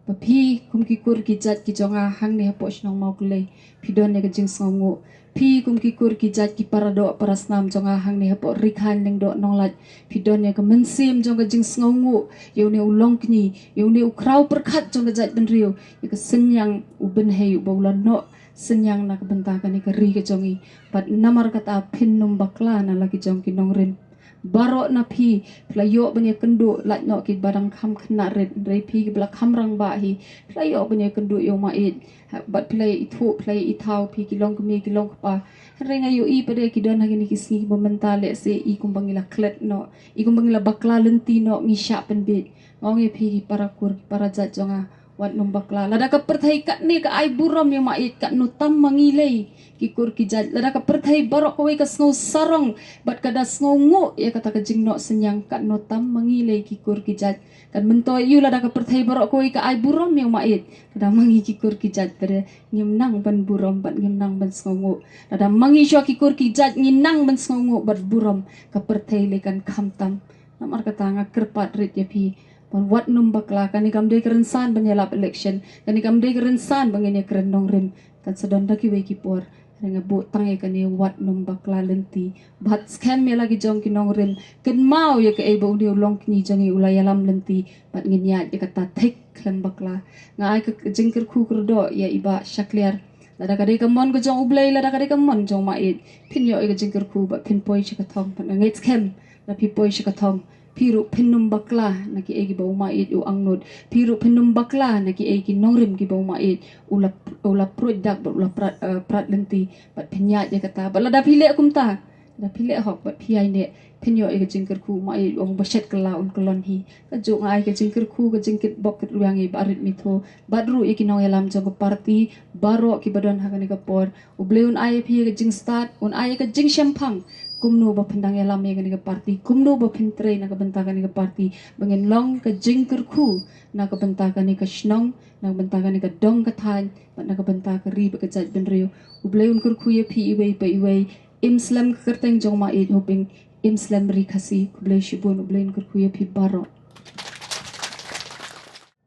ba phi kum ki kur ki jait ki jong nga hangne hapoh shnong Mawklei, phi don ïa ka jingsngewnguh. Phi kum ki kur ki jait ki para doh para snam jong nga hangne hapoh Ri Khain Lyngdoh Nonglait, phi don ïa ka mynsiem jong ka jingsngewnguh ïa une u longkñi, ïa une u khraw pyrkhat jong ka jaitbynriew, ïa ka synñiang u bynhei uba u la noh synñiang na ka bynta kane ka ri ka jong ngi. Bad namar kata phin ym bakla na la ki jong ki nongrim. Baroh na phi, phi la ïoh ban ïakynduh, lait noh kiba dang kham khynnah rit, hynrei phi kiba la kham rangbah hi, phi la ïoh ban ïakynduh ïa u Maieit. Ha, bad phi la ithuh, phi la ithaw, phi ki longkmie ki longkpa. Hynrei nga ïohi pat de ki don ha kine ki sngi ba mynta lehse i kumba ngi la klet noh, i kumba ngi la bakla lynti noh, ngi shah pynbiej. Nga ong ïa phi ki para kur, ki para jait jong nga, wat nym bakla. Lada ka pyrthei katne ka ai burom ïa u Maieit, katno tam ma ngi lei ki kur ki jait. Lada ka pyrthei baroh kawei ka sngew sarong bad ka da sngewnguh ïa kata ka jingnoh synñiang, katno tam ma ngi lei ki kur ki jait. Kan myntoi ïa u, lada ka pyrthei baroh kawei ka ai burom ïa u Maieit, ka da ma ngi ki kur ki jait pat de ngim nang ban burom bad ngim nang ban sngewnguh. Lada ma ngi shuwa ki kur ki jait ngi nang ban sngewnguh bad burom, ka pyrthei lei kan kham tam. Namar kata nga kyrpad rit ïa phi, wat nym bakla. Kane kam dei ka rynsan ban ïalap election, kane kam dei ka rynsan ba ngin ïakren nongrim. Kan sa don da kiwei ki por. Hynrei nga buh tang ïa kane, wat nym bakla lynti. Bad skhem ïa la ki jong ki nongrim, kynmaw ïa kaei ba une u longkñi jong ngi u la ïalam lynti, bad ngin ïaid ïa kata thik khlem bakla. Nga ai ka jingkyrkhu kyrdoh ïa i Bah Shakliar. Lada ka dei ka mon ka jong U Blei, lada ka dei ka mon jong u Maieit, phin ïoh ïa ka jingkyrkhu bad phin poi sha ka thong. Bad nga ngeit skhem, lada phi poi sha ka thong, phi ruh phin ym bakla na kiei kiba u Maieit u angnud. Phi ruh phin ym bakla na kiei ki nongrim kiba u Maieit u la, u la pruid dak bad u la prat, eh, prat lynti. Bad phin ïaid ïa kata. Bad lada phi leh kumta, lada phi leh hok bad phi ïaineh, phin ïoh ïa ka jingkyrkhu, u Maieit u ong ba shet kylla un kyllon hi. Kajuh nga ai ka jingkyrkhu, ka jingkitbok kitrwiang ïa i Bah Rit Mitho, bad ruh ïa ki nongïalam jong ka party baroh kiba don ha kane ka por. U Blei un ai ïa phi ïa ka jingstad, un ai ïa ka jingshemphang, kumno ba phin dang ïalam ïa kane ka party, kumno ba phin trei na ka bynta kane ka party, ba ngin long ka jingkyrkhu na ka bynta kane ka shnong, na ka bynta kane ka dong ka thaiñ, bad na ka bynta ka ri bad ka jaitbynriew. U Blei un kyrkhu ïa phi iwei pa iwei. Im slem ka kyrteng jong u Maieit Hoping, im slem ri Khasi. Khublei shibun, U Blei un kyrkhu ïa phi baroh.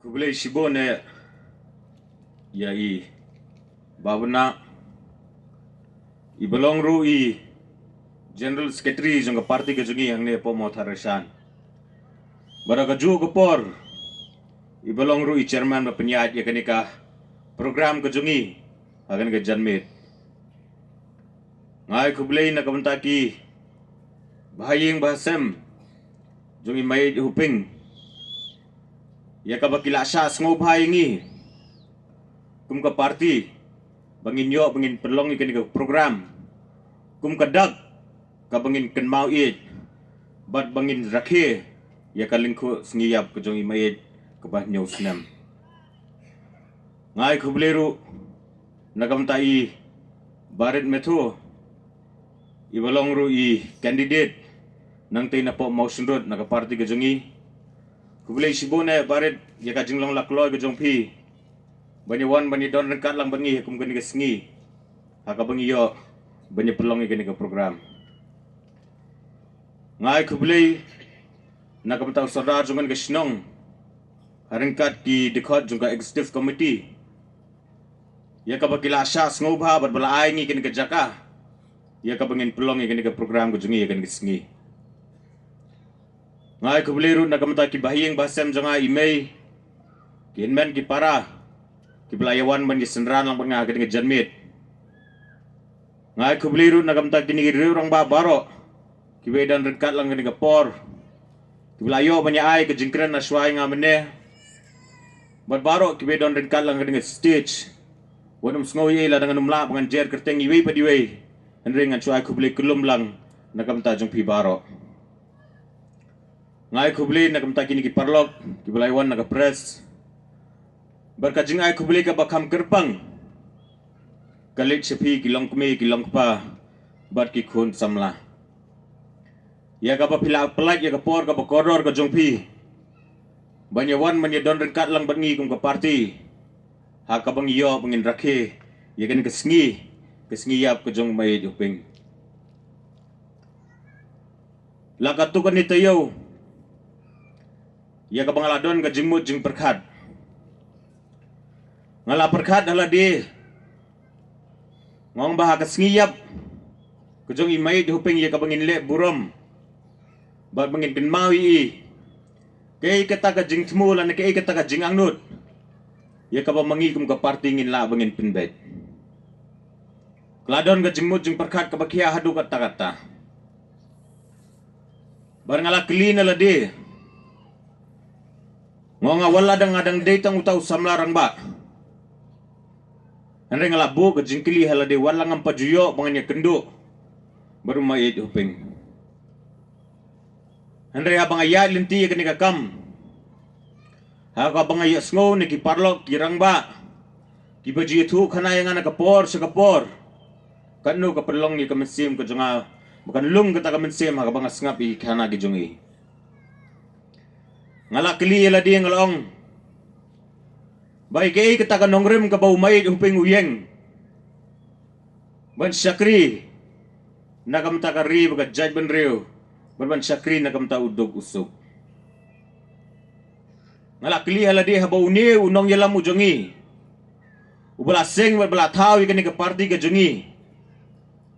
Khublei shibun eh ïa i Bah Bna, iba long ruh i General Secretary jong ka party ka jong ngi hangne hapoh Mawthadraishan. Bad ha kajuh ka por, iba long ruh i Chairman ba pynïaid ïa kane ka program ka jong ngi ha kane ka janmiet. Nga ai khublei na ka bynta ki bahaïing bahasem jong i Maieit Hoping, ïa kaba ki la shah sngewbha ïa ngi kum ka party, ba ngin ïoh, ba ngin pynlong ïa kane ka program kum ka dak kaba ngin kynmaw ïeit, bad ba ngin rakhe ïa ka lyngkhuh sngi ïap ka jong i Maieit kaba hynñiew snem. Nga ai khublei ruh na ka bynta i Bah Rit Mitho, iba long ruh i candidate nangtei napoh Mawshynrut na ka party ka jong ngi. Khublei shibun eh Bah Rit ïa ka jinglong la kloi ka jong phi ban ïa wan ban ïa don ryngkat lang bad ngi ha kum kane ka sngi, ha kaba ngi ïoh ban ïa pynlong ïa kane ka program. Nga ai khublei na ka bynta u Sordar jong kane ka shnong ryngkat ki dkhot jong ka Executive Committee, ïa kaba ki la shah sngewbha bad ba la ai ngi kane ka jaka ïa kaba ngin pynlong ïa kane ka program ka jong ngi ïa kane ka sngi. Nga ai khublei ruh na ka bynta ki bahaïing bahasem jong nga, i mei, ki hynmen ki para kiba la ïa wan ban ïa synran lang bad nga ha kane ka janmiet. Nga ai khublei ruh na ka bynta kine ki riew rangbah baroh kiba ïa don ryngkat lang kane ka por, kiba la ïoh ban ïa ai ka jingkren na shuwa ïa nga mynne, bad baroh kiba ïa don ryngkat lang kane ka stage. Wat nym sngew ei ei lada ngan nym lah ba ngan jer kyrteng iwei pa iwei, hynrei ngan shu ai khublei kyllum lang na ka bynta jong phi baroh. Nga ai khublei na ka bynta kine ki paralok kiba la ïa wan na ka press, bad ka jingai khublei kaba kham kyrpang ka leit sha phi ki longkmie ki longkpa bad ki khun samla, ïa kaba phi la pyllait ïa ka por kaba kordor ka jong phi ban ïa wan ban ïa don ryngkat lang bad ngi kum ka party ha kaba ngi ïoh ba ngin rakhe ïa kane ka sngi, ka sngi ïap ka jong u Maieit u Hoping. La katto katne taïew, ïa kaba nga la don ka jingmut jingpyrkhat, nga la pyrkhat ha lade, nga ong ba ha ka sngi ïap ka jong i Maieit u Hoping, ïa kaba ngin leh burom bad ba ngin kynmaw ïa i, kaei kata ka jingthmu lane kaei kata ka jingangnud ïa kaba ma ngi kum ka party ngin lah ba ngin pynbeit. Ka la don ka jingmut jingpyrkhat kaba khia haduh katta katta. Bad nga la kylli na lade, nga ong, wat la dang nga dang dei tang uta u samla rangbah, hynrei nga la buh ka jingkylli ha lade, wat la ngam pat ju ïoh ba ngan ïakynduh bad u Maieit u Hoping. Hynrei haba nga ïaid lynti ïa kane ka kam, ha kaba nga ïohsngew na ki paralok ki rangbah kiba ju ïathuh khana ïa nga na ka por sha ka por, katno ka pynlong ïa ka mynsiem ka jong nga ba kan lung kata ka mynsiem ha kaba nga sngap ïa ki khana ki jong i. Nga la kylli ïa lade, nga la ong, ba ïa kaei kata ka nongrim kaba u Maieit u Hoping u ïeng ban shakri na ka bynta ka ri bad ka jaitbynriew, bad ban shakri na ka bynta u duk u suk. Nga la kylli ha lade, haba une u nongïalam u jong ngi uba la seng bad ba la thaw ïa kane ka party ka jong ngi,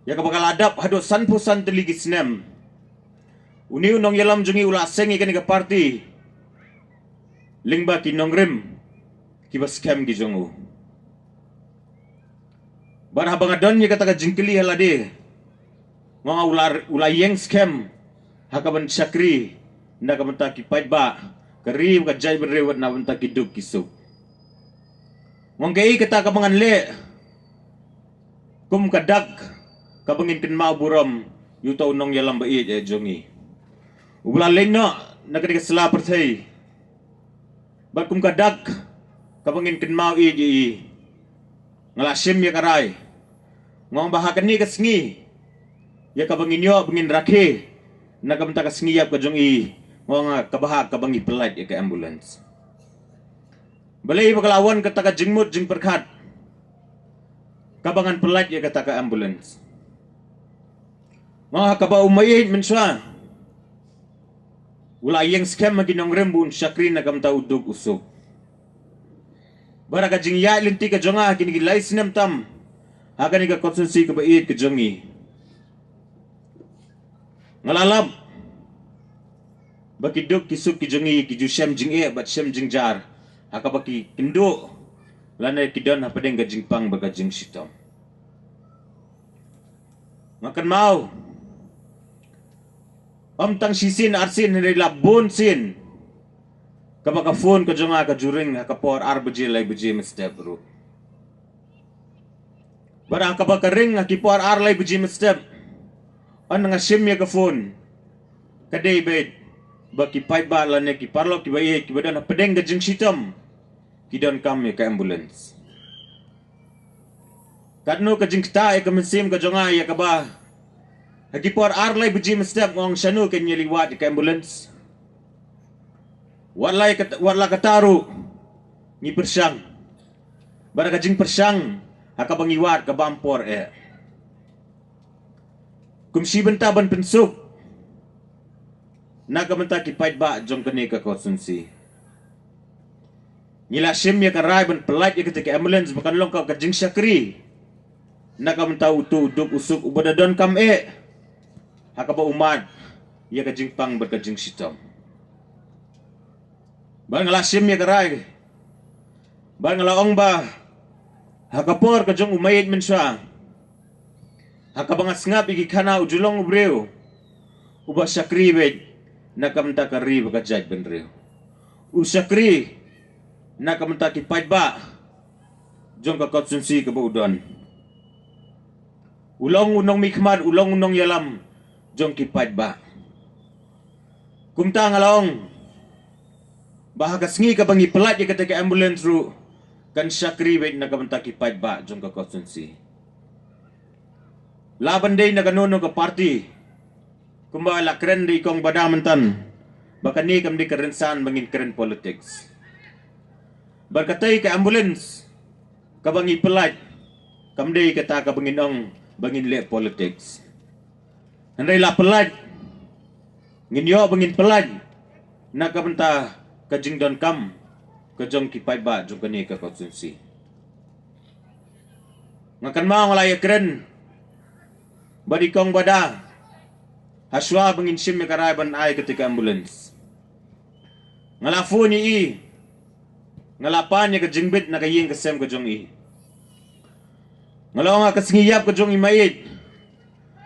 ïa kaba ka la dap haduh sanphew san tylli ki snem, une u nongïalam jong ngi u la seng ïa kane ka party lyngba ki nongrim kiba skhem ki jong u. Bad haba nga don ïa kata ka jingkylli ha lade, nga ong, u la, u la ïeng skhem ha ka ban shakri na ka bynta ki paidbah, ka ri bad ka jaitbynriew bad na ka bynta ki duk ki suk. Nga ong, kaei kata kaba ngan leh kum ka dak kaba ngin kynmaw burom ïa uta u nongïalam ba ïeit eh jong ngi, uba la leit noh na kane ka sla pyrthei. Bad kum ka dak kaba ngin kynmaw ïeit ïa i, nga la shim ïa ka rai, nga ong ba ha kane ka sngi, ïa kaba ngin ïoh ba ngin rakhe na ka bynta ka sngi ïap ka jong i, nga ong, kaba ha kaba ngi pyllait ïa ka ambulance. Balei ba ka la wan kata ka jingmut jingpyrkhat kaba ngan pyllait ïa kata ka ambulance? Nga ong, ha kaba u Maieit mynshuwa u la ïeng skhem ha ki nongrim ba un shakri na ka bynta u duk u suk. Bad ha ka jingïaid lynti ka jong nga ha kine ki lai snem tam ha kane ka constituency kaba ïeit ka jong ngi, nga la lap ba ki duk ki suk ki jong ngi ki ju shem jingeh bad shem jingjar ha kaba ki kynduh lane ki don hapdeng ka jingpang bad ka jingshitom. Nga kynmaw, ym tang shisien arsien, hynrei la bun sien kaba ka phone ka jong nga ka ju ring ha ka por ar baje lai baje mynstep ruh. Bad ha kaba ka ring ha ki por ar lai baje mynstep, ynda nga shim ïa ka phone, ka dei beit ba ki paidbah lane ki paralok kiba ïeit kiba don hapdeng ka jingshitom ki donkam ïa ka ambulance. Katno ka jingktah ïa ka mynsiem ka jong nga ïa kaba ha ki por ar lai baje mynstep nga ong, shano kan ïaleh wad ïa ka ambulance? Wat la kat-, wat la katta ruh ngi pyrshang. Bad ka jingpyrshang ha kaba ngi wad ka bam por eh. Kum shi bynta ban pynsuk na ka bynta ki paidbah jong kane ka constituency. Ngi la shim ïa ka rai ban pyllait ïa kata ka ambulance ba kan long ka, ka jingshakri na ka bynta uto u duk u suk uba da donkam eh, ha kaba u mad ïa ka jingpang bad ka jingshitom. Bad nga la shim ïa ka rai, bad nga la ong ba ha ka por ka jong u maieit mynshuwa, ha kaba nga sngap ïa ki khana, u ju long u briew uba shakri beit na ka bynta ka ri bad ka jaitbynriew. U shakri na ka bynta ki paidbah jong ka constituency kaba u don. U long u nongmihkhmat, u long u nongïalam jong ki paidbah. Kumta nga la ong ba ha ka sngi kaba ngi pyllait ïa kata ka ambulance ruh, kan shakri beit na ka bynta ki paidbah jong ka constituency. La ban dei na kano kano ka party, kumba la kren da i Kong Bada myntan, ba kane kam dei ka rynsan ba ngin kren politics. Bad katei ka ambulance kaba ngi pyllait, kam dei kata kaba ngin ong ba ngin leh politics. Hynrei la pyllait, ngin ïoh ba ngin pyllait na ka bynta ka jingdonkam ka jong ki paidbah jong kane ka constituency. Nga kynmaw nga la ïakren bad i Kong Bada hashwa ba ngin shim ïa ka rai ban ai kata ka ambulance. Nga la phone ïa i, nga la pan ïa ka jingbit na ka ïing ka sem ka jong i. Nga la ong ha ka sngi ïap ka jong i maieit,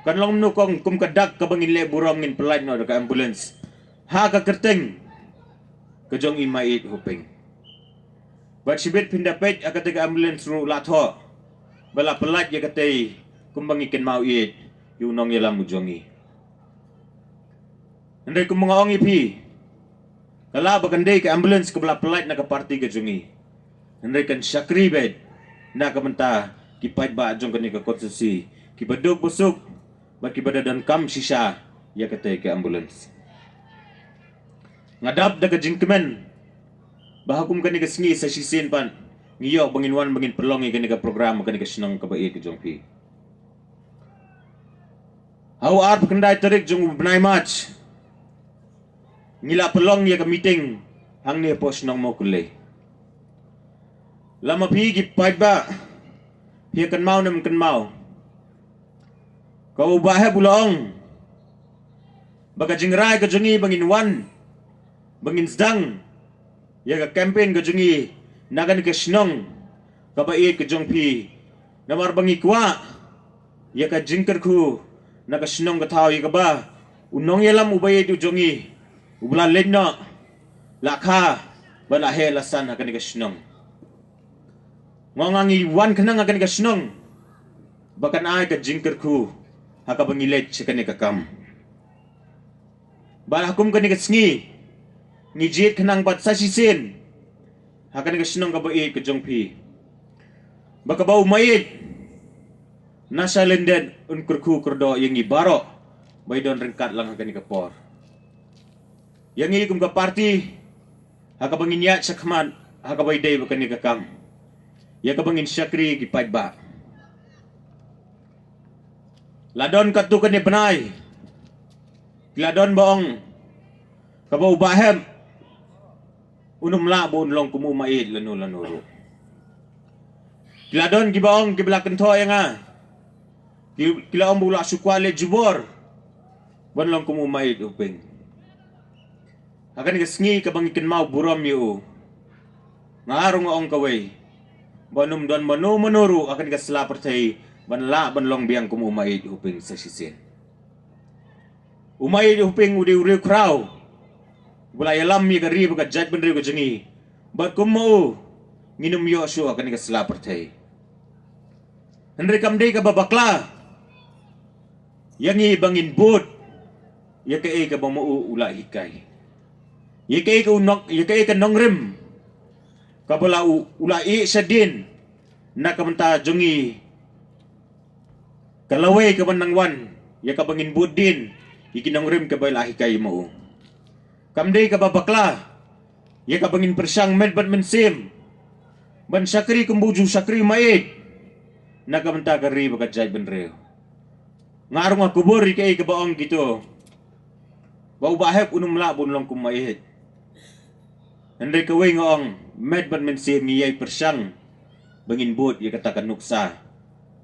kan long kumno Kong, kum ka dak kaba ngin leh burom ngin pyllait noh da ka ambulance ha ka kyrteng ka jong i maieit Hoping. Bad shibit phin da peit ha kata ka ambulance ruh la thoh ba la pyllait ïa katei kumba ngi kynmaw ïeit ïa u nongïalam u jong i. Hynrei kumba nga ong ïa phi, ka lah ba kan dei ka ambulance kaba la pyllait na ka party ka jong i, hynrei kan shakri beit na ka bynta ki paidbah jong kane ka constituency, kiba duk ba suk bad kiba da donkam shisha ïa katei ka ambulance. Nga dap da ka jingkmen ba ha kum kane ka sngi sa shisien pat ngi ïoh ba ngin wan ba ngin pynlong ïa kane ka program ha kane ka shnong kaba ïeit ka jong phi. Ha u arphew khyndai tarik jong u bnai March ngi la pynlong ïa ka meeting hangne hapoh shnong Mawkyllei. Lada phi ki paidbah phi ïa kynmaw ne em kynmaw, ka u Bah Hep u la ong ba ka jingrai ka jong i ba ngin wan ba ngin sdang ïa ka campaign ka jong i na kane ka shnong kaba ïeit ka jong phi. Namar ba ngi kwah ïa ka jingkyrkhu na ka shnong ka thaw ïa kaba u nongïalam uba ïeit u jong i uba la leit noh la kha bad la heh la san ha kane ka shnong. Nga ong ngi wan khnang ha kane ka shnong ba kan ai ka jingkyrkhu ha kaba ngi leit sha kane ka kam. Bad ha kum kane ka sngi ngi jied khnang bad sa shisien ha kane ka shnong kaba ïeit ka jong phi, ba kaba u maieit Nasha Lyndet un kyrkhu kyrdoh ïa ngi baroh ba i don ryngkat lang ha kane ka por. Ïa ngi kum ka party ha kaba ngin ïaid shakhmat ha kaba i dei bad kane ka kam, ïa kaba ngin shakri ki paidbah. La don katto katne bnai ki la don ba ong kaba u Bah Hep un ym lah ba un long kum u maieit lano lano ruh. Ki la don kiba ong, kiba la kynthoh ïa nga, ki, ki la ong ba u la shu kwah leit jubor ban long kum u maieit Hoping. Ha kane ka sngi kaba ngi kynmaw burom ïa u, nga ruh nga ong kawei ba un ym don mano mano ruh ha kane ka sla pyrthei ban lah ban long biang kum u maieit Hoping sa shisien. U maieit Hoping u dei u riewkhraw uba la ïalam ïa ka ri bad ka jaitbynriew ka jong ngi, bad kum ma u ngin ym ïoh shuh ha kane ka sla pyrthei. Hynrei kam dei kaba bakla ïa ngi ba ngin bud ïa kaei kaba ma u u la hikai, ïa kaei ka u nong, ïa kaei ka nongrim kaba la u, u la ïeh shadien na ka bynta jong ngi. Ka lawei kaba nang wan ïa kaba ngin bud dien ïa ki nongrim kaba la hikai ma u. Kam dei kaba bakla ïa kaba ngin pyrshang met bad mynsiem ban shakri kumba u ju shakri maieit na ka bynta ka ri bad ka jaitbynriew. Nga ruh nga kubur ïa kaei kaba ong kito ba u Bah Hep un ym lah ba un long kum maieit. Hynrei kawei nga ong, met bad mynsiem ngi ïai pyrshang ba ngin bud ïa kata ka nuksa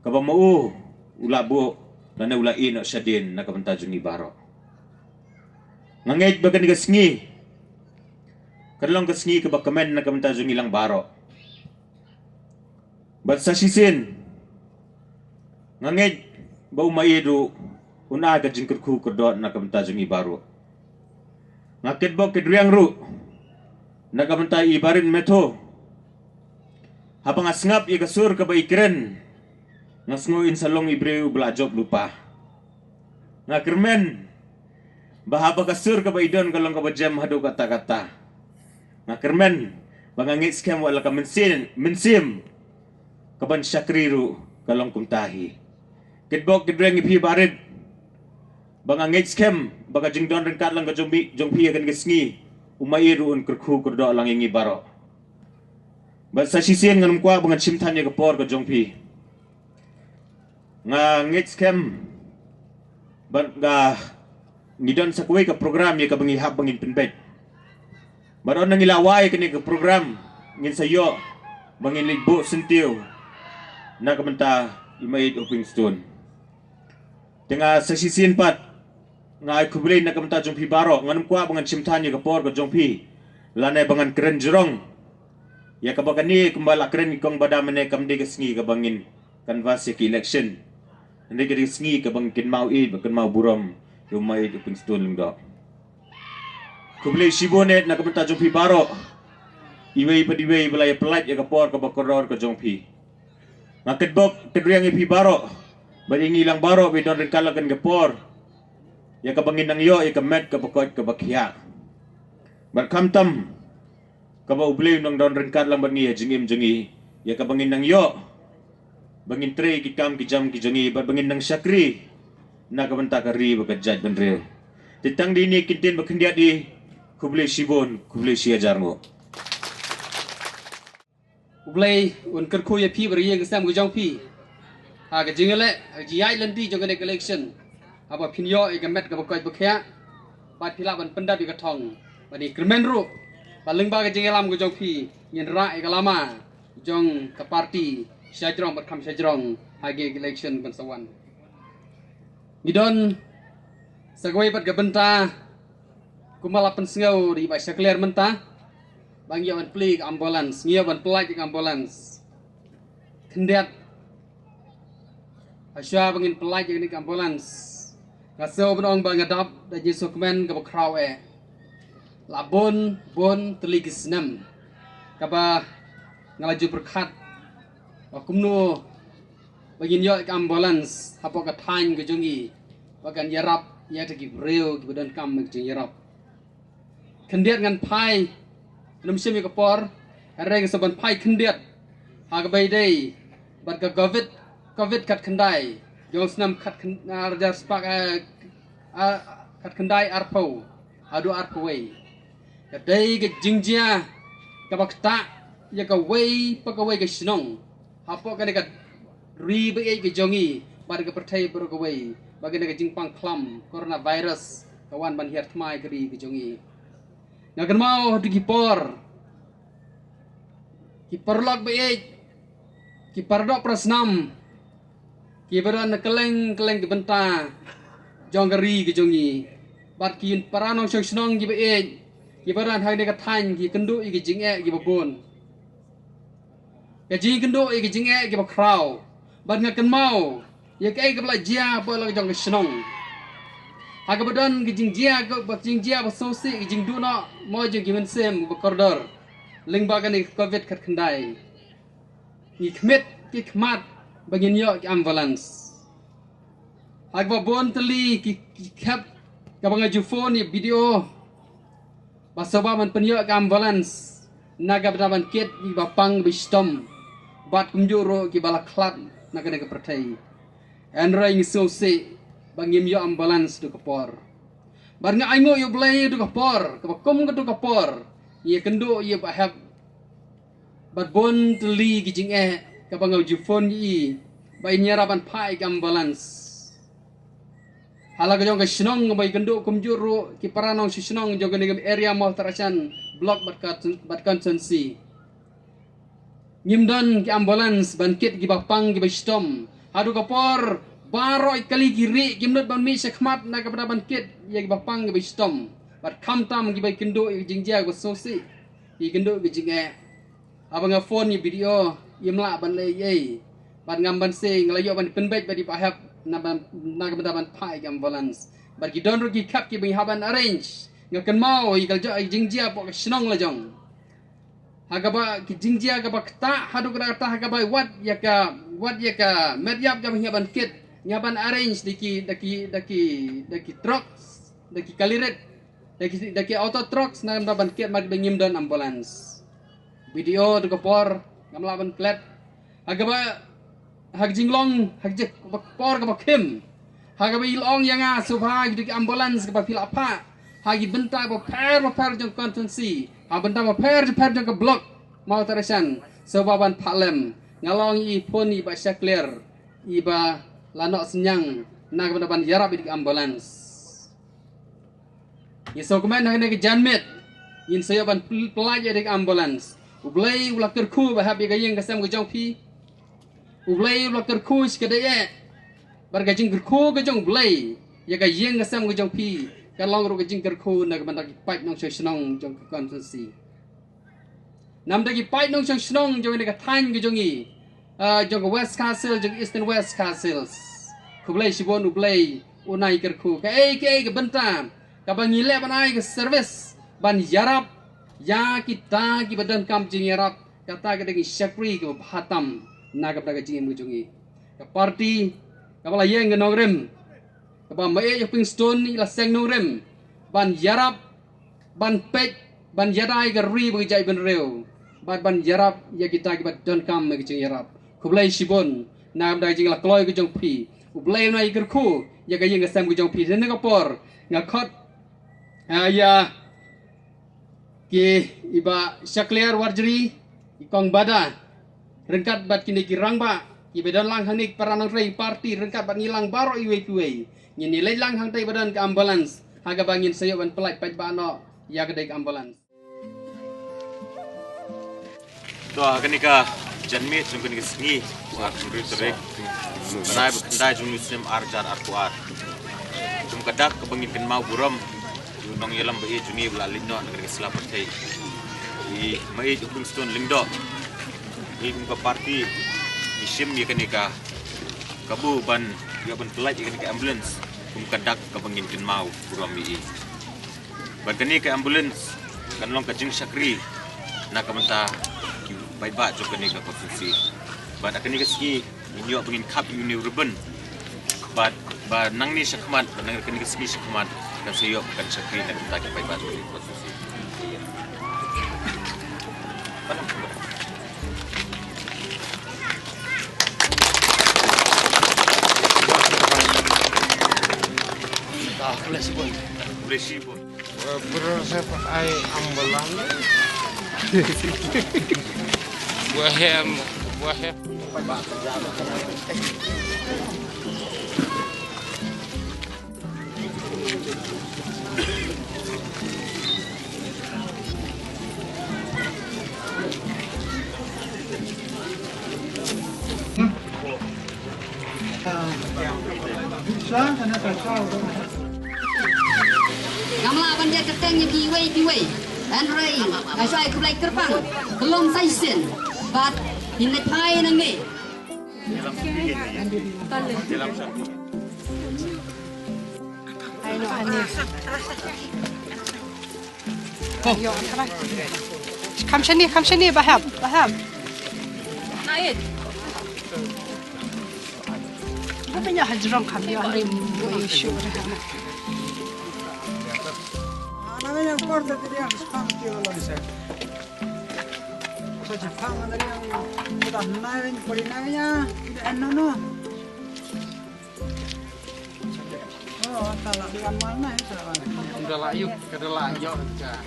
kaba ma u u la buh lane u la ïehnoh shadien na ka bynta jong ngi baroh. Nga ngeit ba kane ka sngi kan long ka sngi kaba kmen na ka bynta jong ngi lang baroh. Bad sa shisien nga ngeit ba u Maieit ruh un ai ka jingkyrkhu kyrdoh na ka bynta jong ngi baroh. Nga kitbok kitrwiang ruh na ka bynta i Barit Metho. Haba nga sngap ïa ka sur kaba i kren, nga sngew in sa long i briew ba la jop lypa. Nga kyrmen ba haba ka sur kaba i don ka long kaba jem haduh katta katta, nga kyrmen ba nga ngeit skhem wat la ka mynsiem, mynsiem kaban shakri ruh ka long kumta hi. Kitbok kitrwiang ïa phi Barit, ba nga ngeit skhem ba ka jingdon ryngkat lang ka jong phi, jong phi ïa kane ka sngi, u Maieit ruh un kyrkhu kyrdoh lang ïa ngi baroh. Bad sa shisien ngan ym kwah ba ngan shim than ïa ka por ka jong phi. Nga ngeit skhem ba nga, ngi don sa kawei ka program ïa kaba ngi hap ba ngin pynbeit. Bad ynda ngi la wai kane ka program, ngin sa ïoh ba ngin leit buh syntiew na ka bynta i Maieit Hoping Stone. Te nga sa shisien pat nga ai khublei na ka bynta jong phi baroh. Ngan ym kwah ba ngan shim than ïa ka por ka jong phi lane ba ngan kren jrong ïa kaba kane kumba la kren i Kong Bada mynne kam dei ka sngi kaba ngin canvass ïa ka election. Hynrei ka dei ka sngi kaba ngin kynmaw ïeit bad kynmaw burom ïa u Maieit Hoping Stone Lyngdoh. Khublei shibun eh na ka bynta jong phi baroh, iwei pa iwei ba la ïa pyllait ïa ka por kaba kordor ka jong phi. Nga kitbok kitrwiang ïa phi baroh bad ïa ngi lang baroh ba i don ryngkat lang kane ka por ïa kaba ngin nang ïoh ïa ka met kaba koit kaba khiah. Bad khamtam kaba u Blei u nang don ryngkat lang bad ngi ha jingim jong ngi ïa kaba ngin nang ïoh ba ngin trei ki kam ki jam ki jong ngi bad ba ngin nang shakri na ka bynta ka ri bad ka jaitbynriew. Te tang dei ne ki ktien ba khyndiat i, khublei shibun, khublei shi hajar nguh. U Blei un kyrkhu ïa phi bad ïa ka sem ka jong phi ha ka jingïaleh ha ka jingïaid lynti jong kane ka election. Haba phin ïoh ïa ka met kaba koit ba khiah bad phi lah ban pyndap ïa ka thong. Bad ngi kyrmen ruh ba lyngba ka jingïalam ka jong phi ngin rah ïa ka lama jong ka party shajrong bad kham shajrong ha ka election ban sa wan. Ngi don sa kawei pat ka bynta kumba la pynsngew da i Bah Shakliar mynta ba ngi ïoh ban plie ka ambulance, ngi ïoh ban pyllait ka ambulance. Khyndiat, hashwa ba ngin pyllait ïa kane ka ambulance, nga sngew ban ong ba nga dap da jingsngewkmen kaba khraw eh. La bun bun tylli ki snem kaba nga la ju pyrkhat ba kumno ba ngin ïoh ka ambulance hapoh ka thaiñ ka jong ngi ba kan ïarap ïa kita ki briew kiba donkam ka jingïarap. Khyndiat ngan phai, ngam shym ïa ka por, hynrei nga sa ban phai khyndiat ha kaba ïadei bad ka covid, covid khatkhyndai jong u snem khat khyndai, ar hajar spah, eh, ah, khatkhyndai arphew haduh arphew wei. Ka dei ka jingjia kaba ktah ïa kawei pa kawei ka shnong hapoh kane ka ri ba ïeit ka jong ngi bad ka pyrthei baroh kawei, ba kane ka jingpang khlam coronavirus ka wan ban hiar thma ïa ka ri ka jong ngi. Nga kynmaw ha ki por, ki paralok ba ïeit, ki paradoh parasnam, kiba don na kylleng kylleng ki bynta jong ka ri ka jong ngi, bad ki para nongshong shnong kiba ïeit kiba don ha kane ka thaiñ, ki kynduh ïa ki jingeh kiba bun. Ka jingkynduh ïa ki jingeh kiba khraw. Bad nga kynmaw ïa kaei kaba la jia hapoh la ka jong ka shnong. Ha kaba don ka jingjia, kaba jingjia ba sngewsih, ka jingduh noh mo jong ki mynsiem ba kordor lyngba kane ka covid khatkhyndai. Ngi khmih ki khmat ba ngin ïoh ki ambulance. Ha kaba bun tylli ki, ki khep kaba nga ju phone ïa B D O ba sngewbha ban pynïoh ka ambulance na ka bynta ban kit kiba pang ba shitom bad kumjuh ruh kiba la khlad na kane ka pyrthei. Hynrei ngi sngewsih ba ngim ïoh ambulance haduh ka por. Bad nga ainguh ïa U Blei haduh ka por kaba kum ka haduh ka por ngi ïakynduh ïa ba hep bad bun tylli ki jingeh kaba nga ju phone ïa i ba in ïarap ban phah ïa ka ambulance. La ka jong ka shnong kaba ïakynduh kumjuh ruh ki para nongshong shnong jong kane ka area Mawthadraishan block bad ka, bad constituency. Ngim don ki ambulance ban kit kiba pang kiba shitom. Haduh ka por baroh kali ki rieh kim nud ban mih shakhmat na ka bynta ban kit ïa kiba pang kiba shitom. Bad khamtam kiba ïakynduh ïa ka jingjia kaba sngewsih, ïakynduh ïa ka jingeh. Haba nga phone ïa BDO, im lah ban leh ei ei. Bad ngam banse, nga la ïoh ban pynbeit bad i Bah Hep na ban, na ka bynta ban phah ïa ki ambulance. Bad ki don ruh ki cab kiba ngi hap ban arrange. Nga kynmaw ïa ka la jong, ïa ka jingjia hapoh ka shnong la jong. Ha kaba ki jingjia kaba ktah, haduh katta katta ha kaba wat ïa ka, wat ïa ka met ïap kaba ngi hap ban kit. Ngi hap ban arrange da ki, da ki, da ki, da ki trucks, da ki kali rit, da ki, da ki auto trucks, na ka bynta ban kit, namar ba ngim don ambulance. BDO haduh ka por ngam lah ban klet. Ha kaba, ha ka jinglong, ha ka jing, kaba por kaba khim. Ha kaba i la ong ïa nga, sngewbha ïa ki ambulance kaba phi la phah ha ki bynta bapher bapher jong ka constituency, ha bynta bapher bapher jong ka block Mawthadraishan, sngewbha ban phah lem. Nga la ong ïa i, phone ïa i Bah Shakliar, iba la noh synñiang na ka bynta ban ïarap ïa ki ambulance. Ngi sngewkmen ha kane ka janmiet ngin sa ïoh ban pl-, pynlait ïa ka ambulance. U Blei u la kyrkhu Bah Hep ïa ka ïing ka sem ka jong phi. U Blei u la kyrkhu shi ka dei eh. Bad ka jingkyrkhu ka jong U Blei ïa ka ïing ka sem ka jong phi, ka long ruh ka jingkyrkhu na ka bynta ki paid nongshong shnong jong ka constituency. Namar ki paid nongshong shnong jong kane ka thaiñ ka jong ngi, ah, jong ka West Khasi Hills, jong ka Eastern West Khasi Hills. Khublei shibun, U Blei un ai kyrkhu. Kaei kaei ka bynta kaba ngi leh ban ai ka service, ban ïarap ïa kita kiba donkam jingïarap, kata ka dei ka shakri kaba bha tam na ka bynta ka jingim ka jong ngi. Ka party kaba la ïeng ka nongrim, kaba Maieit u Pink Stone i la seng nongrim ban ïarap, ban peit, ban ïada ïa ka ri bad ka jaitbynriew, bad ban ïarap ïa kita kiba donkam ïa ka jingïarap. Khublei shibun na ka bynta ka jingïakloi ka jong phi. U Blei un ai kyrkhu ïa ka ïing ka sem ka jong phi. Te na ka por nga khot, ah, ïa ki, i Bah Shakliar Warjri, i Kong Bada, ryngkat bad kine ki rangbah kiba don lang hangne, ki para nongtrei party, ryngkat bad ngi lang baroh iwei pa iwei. Ngin ïaleit lang hangtai ba don ka ambulance, ha kaba ngin sa ïoh ban pynlait paidbah noh ïa ka dei ka ambulance. To, ha kane ka janmiet jong kane ka sngi, arphew hynriew tarik, bnai ba khyndai jong une u snem ar hajar arphew ar. Kum ka dak kaba ngin kynmaw burom ïa u nongïalam ba ïeit jong ngi ba la leit noh na kane ka sla pyrthei, i Maieit u Pink Stone Lyngdoh. Ngi kum ka party ngi shim ïa kane ka kabu ban ïoh ban pynlait ïa kane ka ambulance kum ka dak kaba ngin kynmaw burom ïa i. Bad kane ka ambulance kan long ka jingshakri na ka bynta ki paidbah jong kane ka constituency. Bad ha kane ka sngi ngin ïoh ba ngin khap ïa une u ribbon. Bad ba nangne shakhmat, ba na kane ka sngi shakhmat, kan sa ïoh kan shakri na ka bynta ki paidbah jong kane ka constituency. Ah, bless you, boy. Bless you, boy. Bro, sa pat ai ambalang. Buah hem, buah hem. Ngam lah ban ïa kyrteng ïa phi iwei pa iwei. Hynrei nga shu ai khublei kyrpang. Ka long sa shisien bad ngin leit phai nangne. Ai no, ani. Kham shane, kham shane, Bah Hep, Bah Hep. Naid. Apa nya hajrong kham ïa ni, issue dah. Ana yang por de dia spam ti lo lo se. So je pang na yang mudah nai wen pori nai ya, tidak eno no. Dah lah, dah lah, yuk, dah lah, yuk, dah.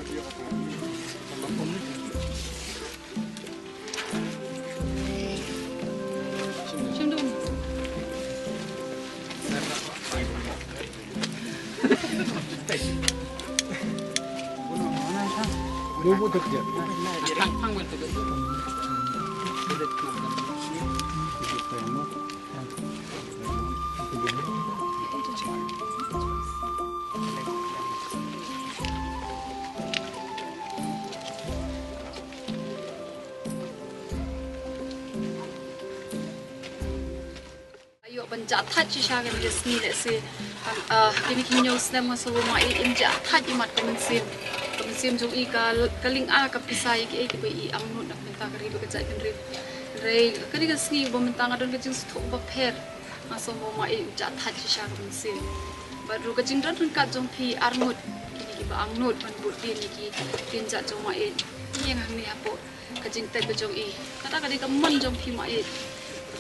Ayo ban jah thait shisha kane ka sngi lehse. Ah, kine ki hynñiew snem nga sngewbha ma i im jah thait i mat ka mynsiem. Ka mynsiem jong i ka, ka lyngkha ka pisa ïa kiei kiba i angnud na ka bynta ka ri bad ka jaitbynriew. Hynrei kane ka sngi ba mynta nga don ka jingsngewthuh bapher. Nga sngewbha ma i jah thait shisha ka mynsiem. Bad ruh ka jingdon ryngkat jong phi arngut kine kiba angnud ban bud dien ïa ki dien jat jong ma i. Ïeng hangne hapoh ka jingtep ka jong i. Kata ka dei ka mon jong phi ma i.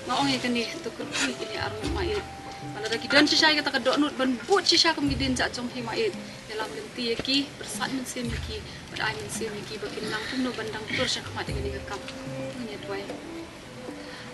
Nga ong ïa kane to kyrkhu ïa kine arngut ma i. Ba lada ki don shisha ïa kata ka dohnud ban bud shisha kum ki dien jat jong phi ma i. Ïalam lynti ïa ki, pyrsad mynsiem ïa ki, bad ai mynsiem ïa ki ba kin nang kumno ban dang tur sha khmat ïa kane ka kam. Ngin ïa duwai.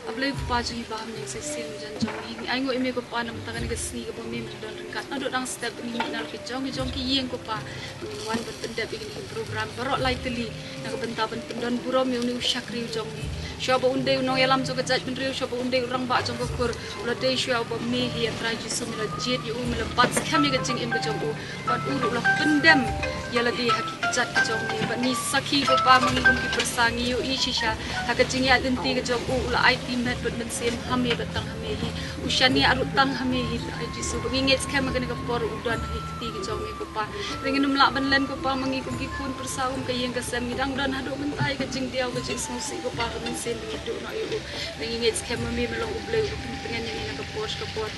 A Blei Kpa jong ngi ba ha bneng, sa shisien jan jong ngi, ngi ainguh ïa me Kpa na ka bynta kane ka sngi kaba me me don ryngkat naduh dang step, ngi mih na la ki jong ki jong ki ïing Kpa. Ngi wan ban pyndep ïa kane ka program baroh lai tylli na ka bynta ban pyndon burom ïa une u shakri u jong ngi. Shuwa ba un dei u nongïalam jong ka jaitbynriew, shuwa ba un dei u rangbah jong ka kur, u la dei shuwa ba me hi, A Trai Jisu, me la jied ïa u, me la bat skhem ïa ka jingim ka jong u. Bad u ruh u la pyndem ïa lade ha ki kjat ki jong me. Bad ngi sakhi Kpa ma ngi kum ki pyrsa ngi ïohi shisha ha ka jingïaid lynti ka jong u, u la aiti met bad mynsiem ha me bad tang ha me hi. U shaniah ruh tang ha me hi, Trai Jisu. Ba ngi ngeit skhem ha kane ka por u don ha ki kti ki jong me Kpa. Hynrei ngin ym lah ban len Kpa ma ngi kum ki khun pyrsa kum ka ïing ka sem, ngi dang don haduh mynta ïa ka jingdiaw ka jingsngewsih Kpa, ka mynsiem ba ngi duh noh ïa u. Hynrei ngi ngeit skhem ma me, me long U Blei uba pyntngen ïa ngi na ka por sha ka por.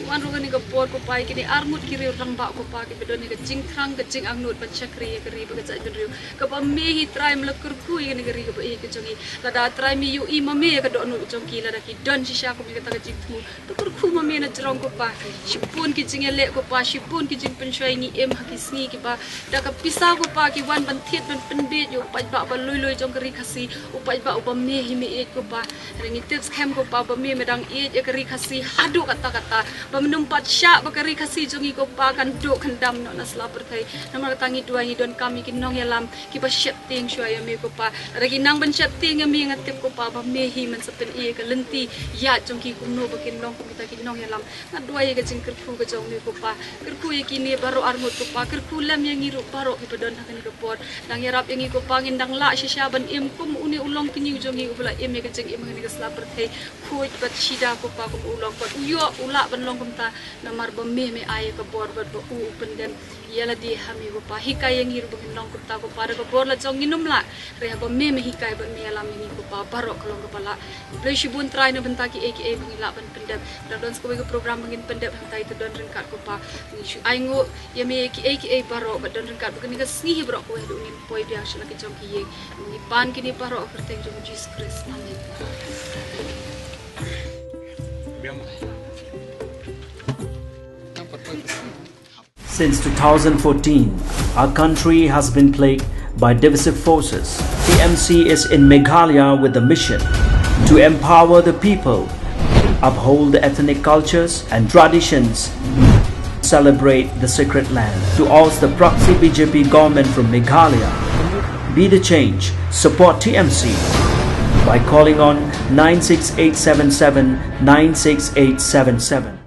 Wan ruh kane ka por Kpa ïa kine arngut ki riew rangbah Kpa kiba don ïa ka jingthrang ka jingangnud ban shakri ïa ka ri bad ka jaitbynriew. Kaba me hi Trai me la kyrkhu ïa kane ka ri kaba ïeit ka jong ngi. Lada Trai me ïohi ma me ïa ka dohnud jong ki, lada ki don shisha kum ïa kata ka jingthmu, to kyrkhu ma me na jrong Kpa. Shibun ki jingïaleh Kpa, shibun ki jingpynshoi ngi im ha ki sngi kiba da ka pisa Kpa ki wan ban thied ban pynbiej ïa u paidbah ba lui lui jong ka ri Khasi, u paidbah uba me hi me ïeit Kpa. Hynrei ngi tip skhem Kpa ba me me dang ïeit ïa ka ri Khasi haduh katta katta. Ba men ym pat shah ba ka ri Khasi jong ngi Kpa kan duh kan dam noh na sla pyrthei. Namar kata ngi duwai, ngi donkam ïa ki nongïalam kiba sheptieng shuwa ïa me Kpa. Lada ki nang ban sheptieng ïa me, nga tip Kpa ba me hi men sa pyni ïa ka lynti ïaid jong ki kumno ba kin long kum kita ki nongïalam. Nga duwai ïa ka jingkyrkhu ka jong me Kpa. Kyrkhu ïa kine baroh arngut Kpa. Kyrkhu lem ïa ngi ruh baroh kiba don ha kane ka por. Dang ïarap ïa ngi Kpa, ngin dang lah shisha ban im kum une u longkñi u jong ngi uba la im ïa ka jingim ha kane ka sla pyrthei. Khuid bad shida Kpa kum u long, bad u ïoh u lah ban long kumta namar ba me me ai ïa ka bor bad ba u u pyndem ïa lade ha me Kpa. Hikai ïa ngi ruh ba ngin long kumta Kpa, da ka bor la jong ngin ym lah. Hynrei haba me me hikai bad me ïalam ïa ngi Kpa, baroh ka long kaba lah. Khublei shibun Trai na bynta kiei kiei ba ngi lah ban pyndep. Da don sa kawei ka program ba ngin pyndep hangtai, to don ryngkat Kpa. Ngi shu ainguh ïa me kiei kiei baroh, bad don ryngkat ba kane ka sngi hi baroh kawei haduh ngin poi biang sha la ki jong ki ïing. Ngi pan kine baroh ha ka kyrteng jong U Jisu Khrist. Amen. Since two thousand fourteen, our country has been plagued by divisive forces. T M C is in Meghalaya with the mission to empower the people, uphold the ethnic cultures and traditions, celebrate the sacred land. To oust the proxy B J P government from Meghalaya, be the change, support T M C by calling on nine six eight seven seven nine six eight seven seven.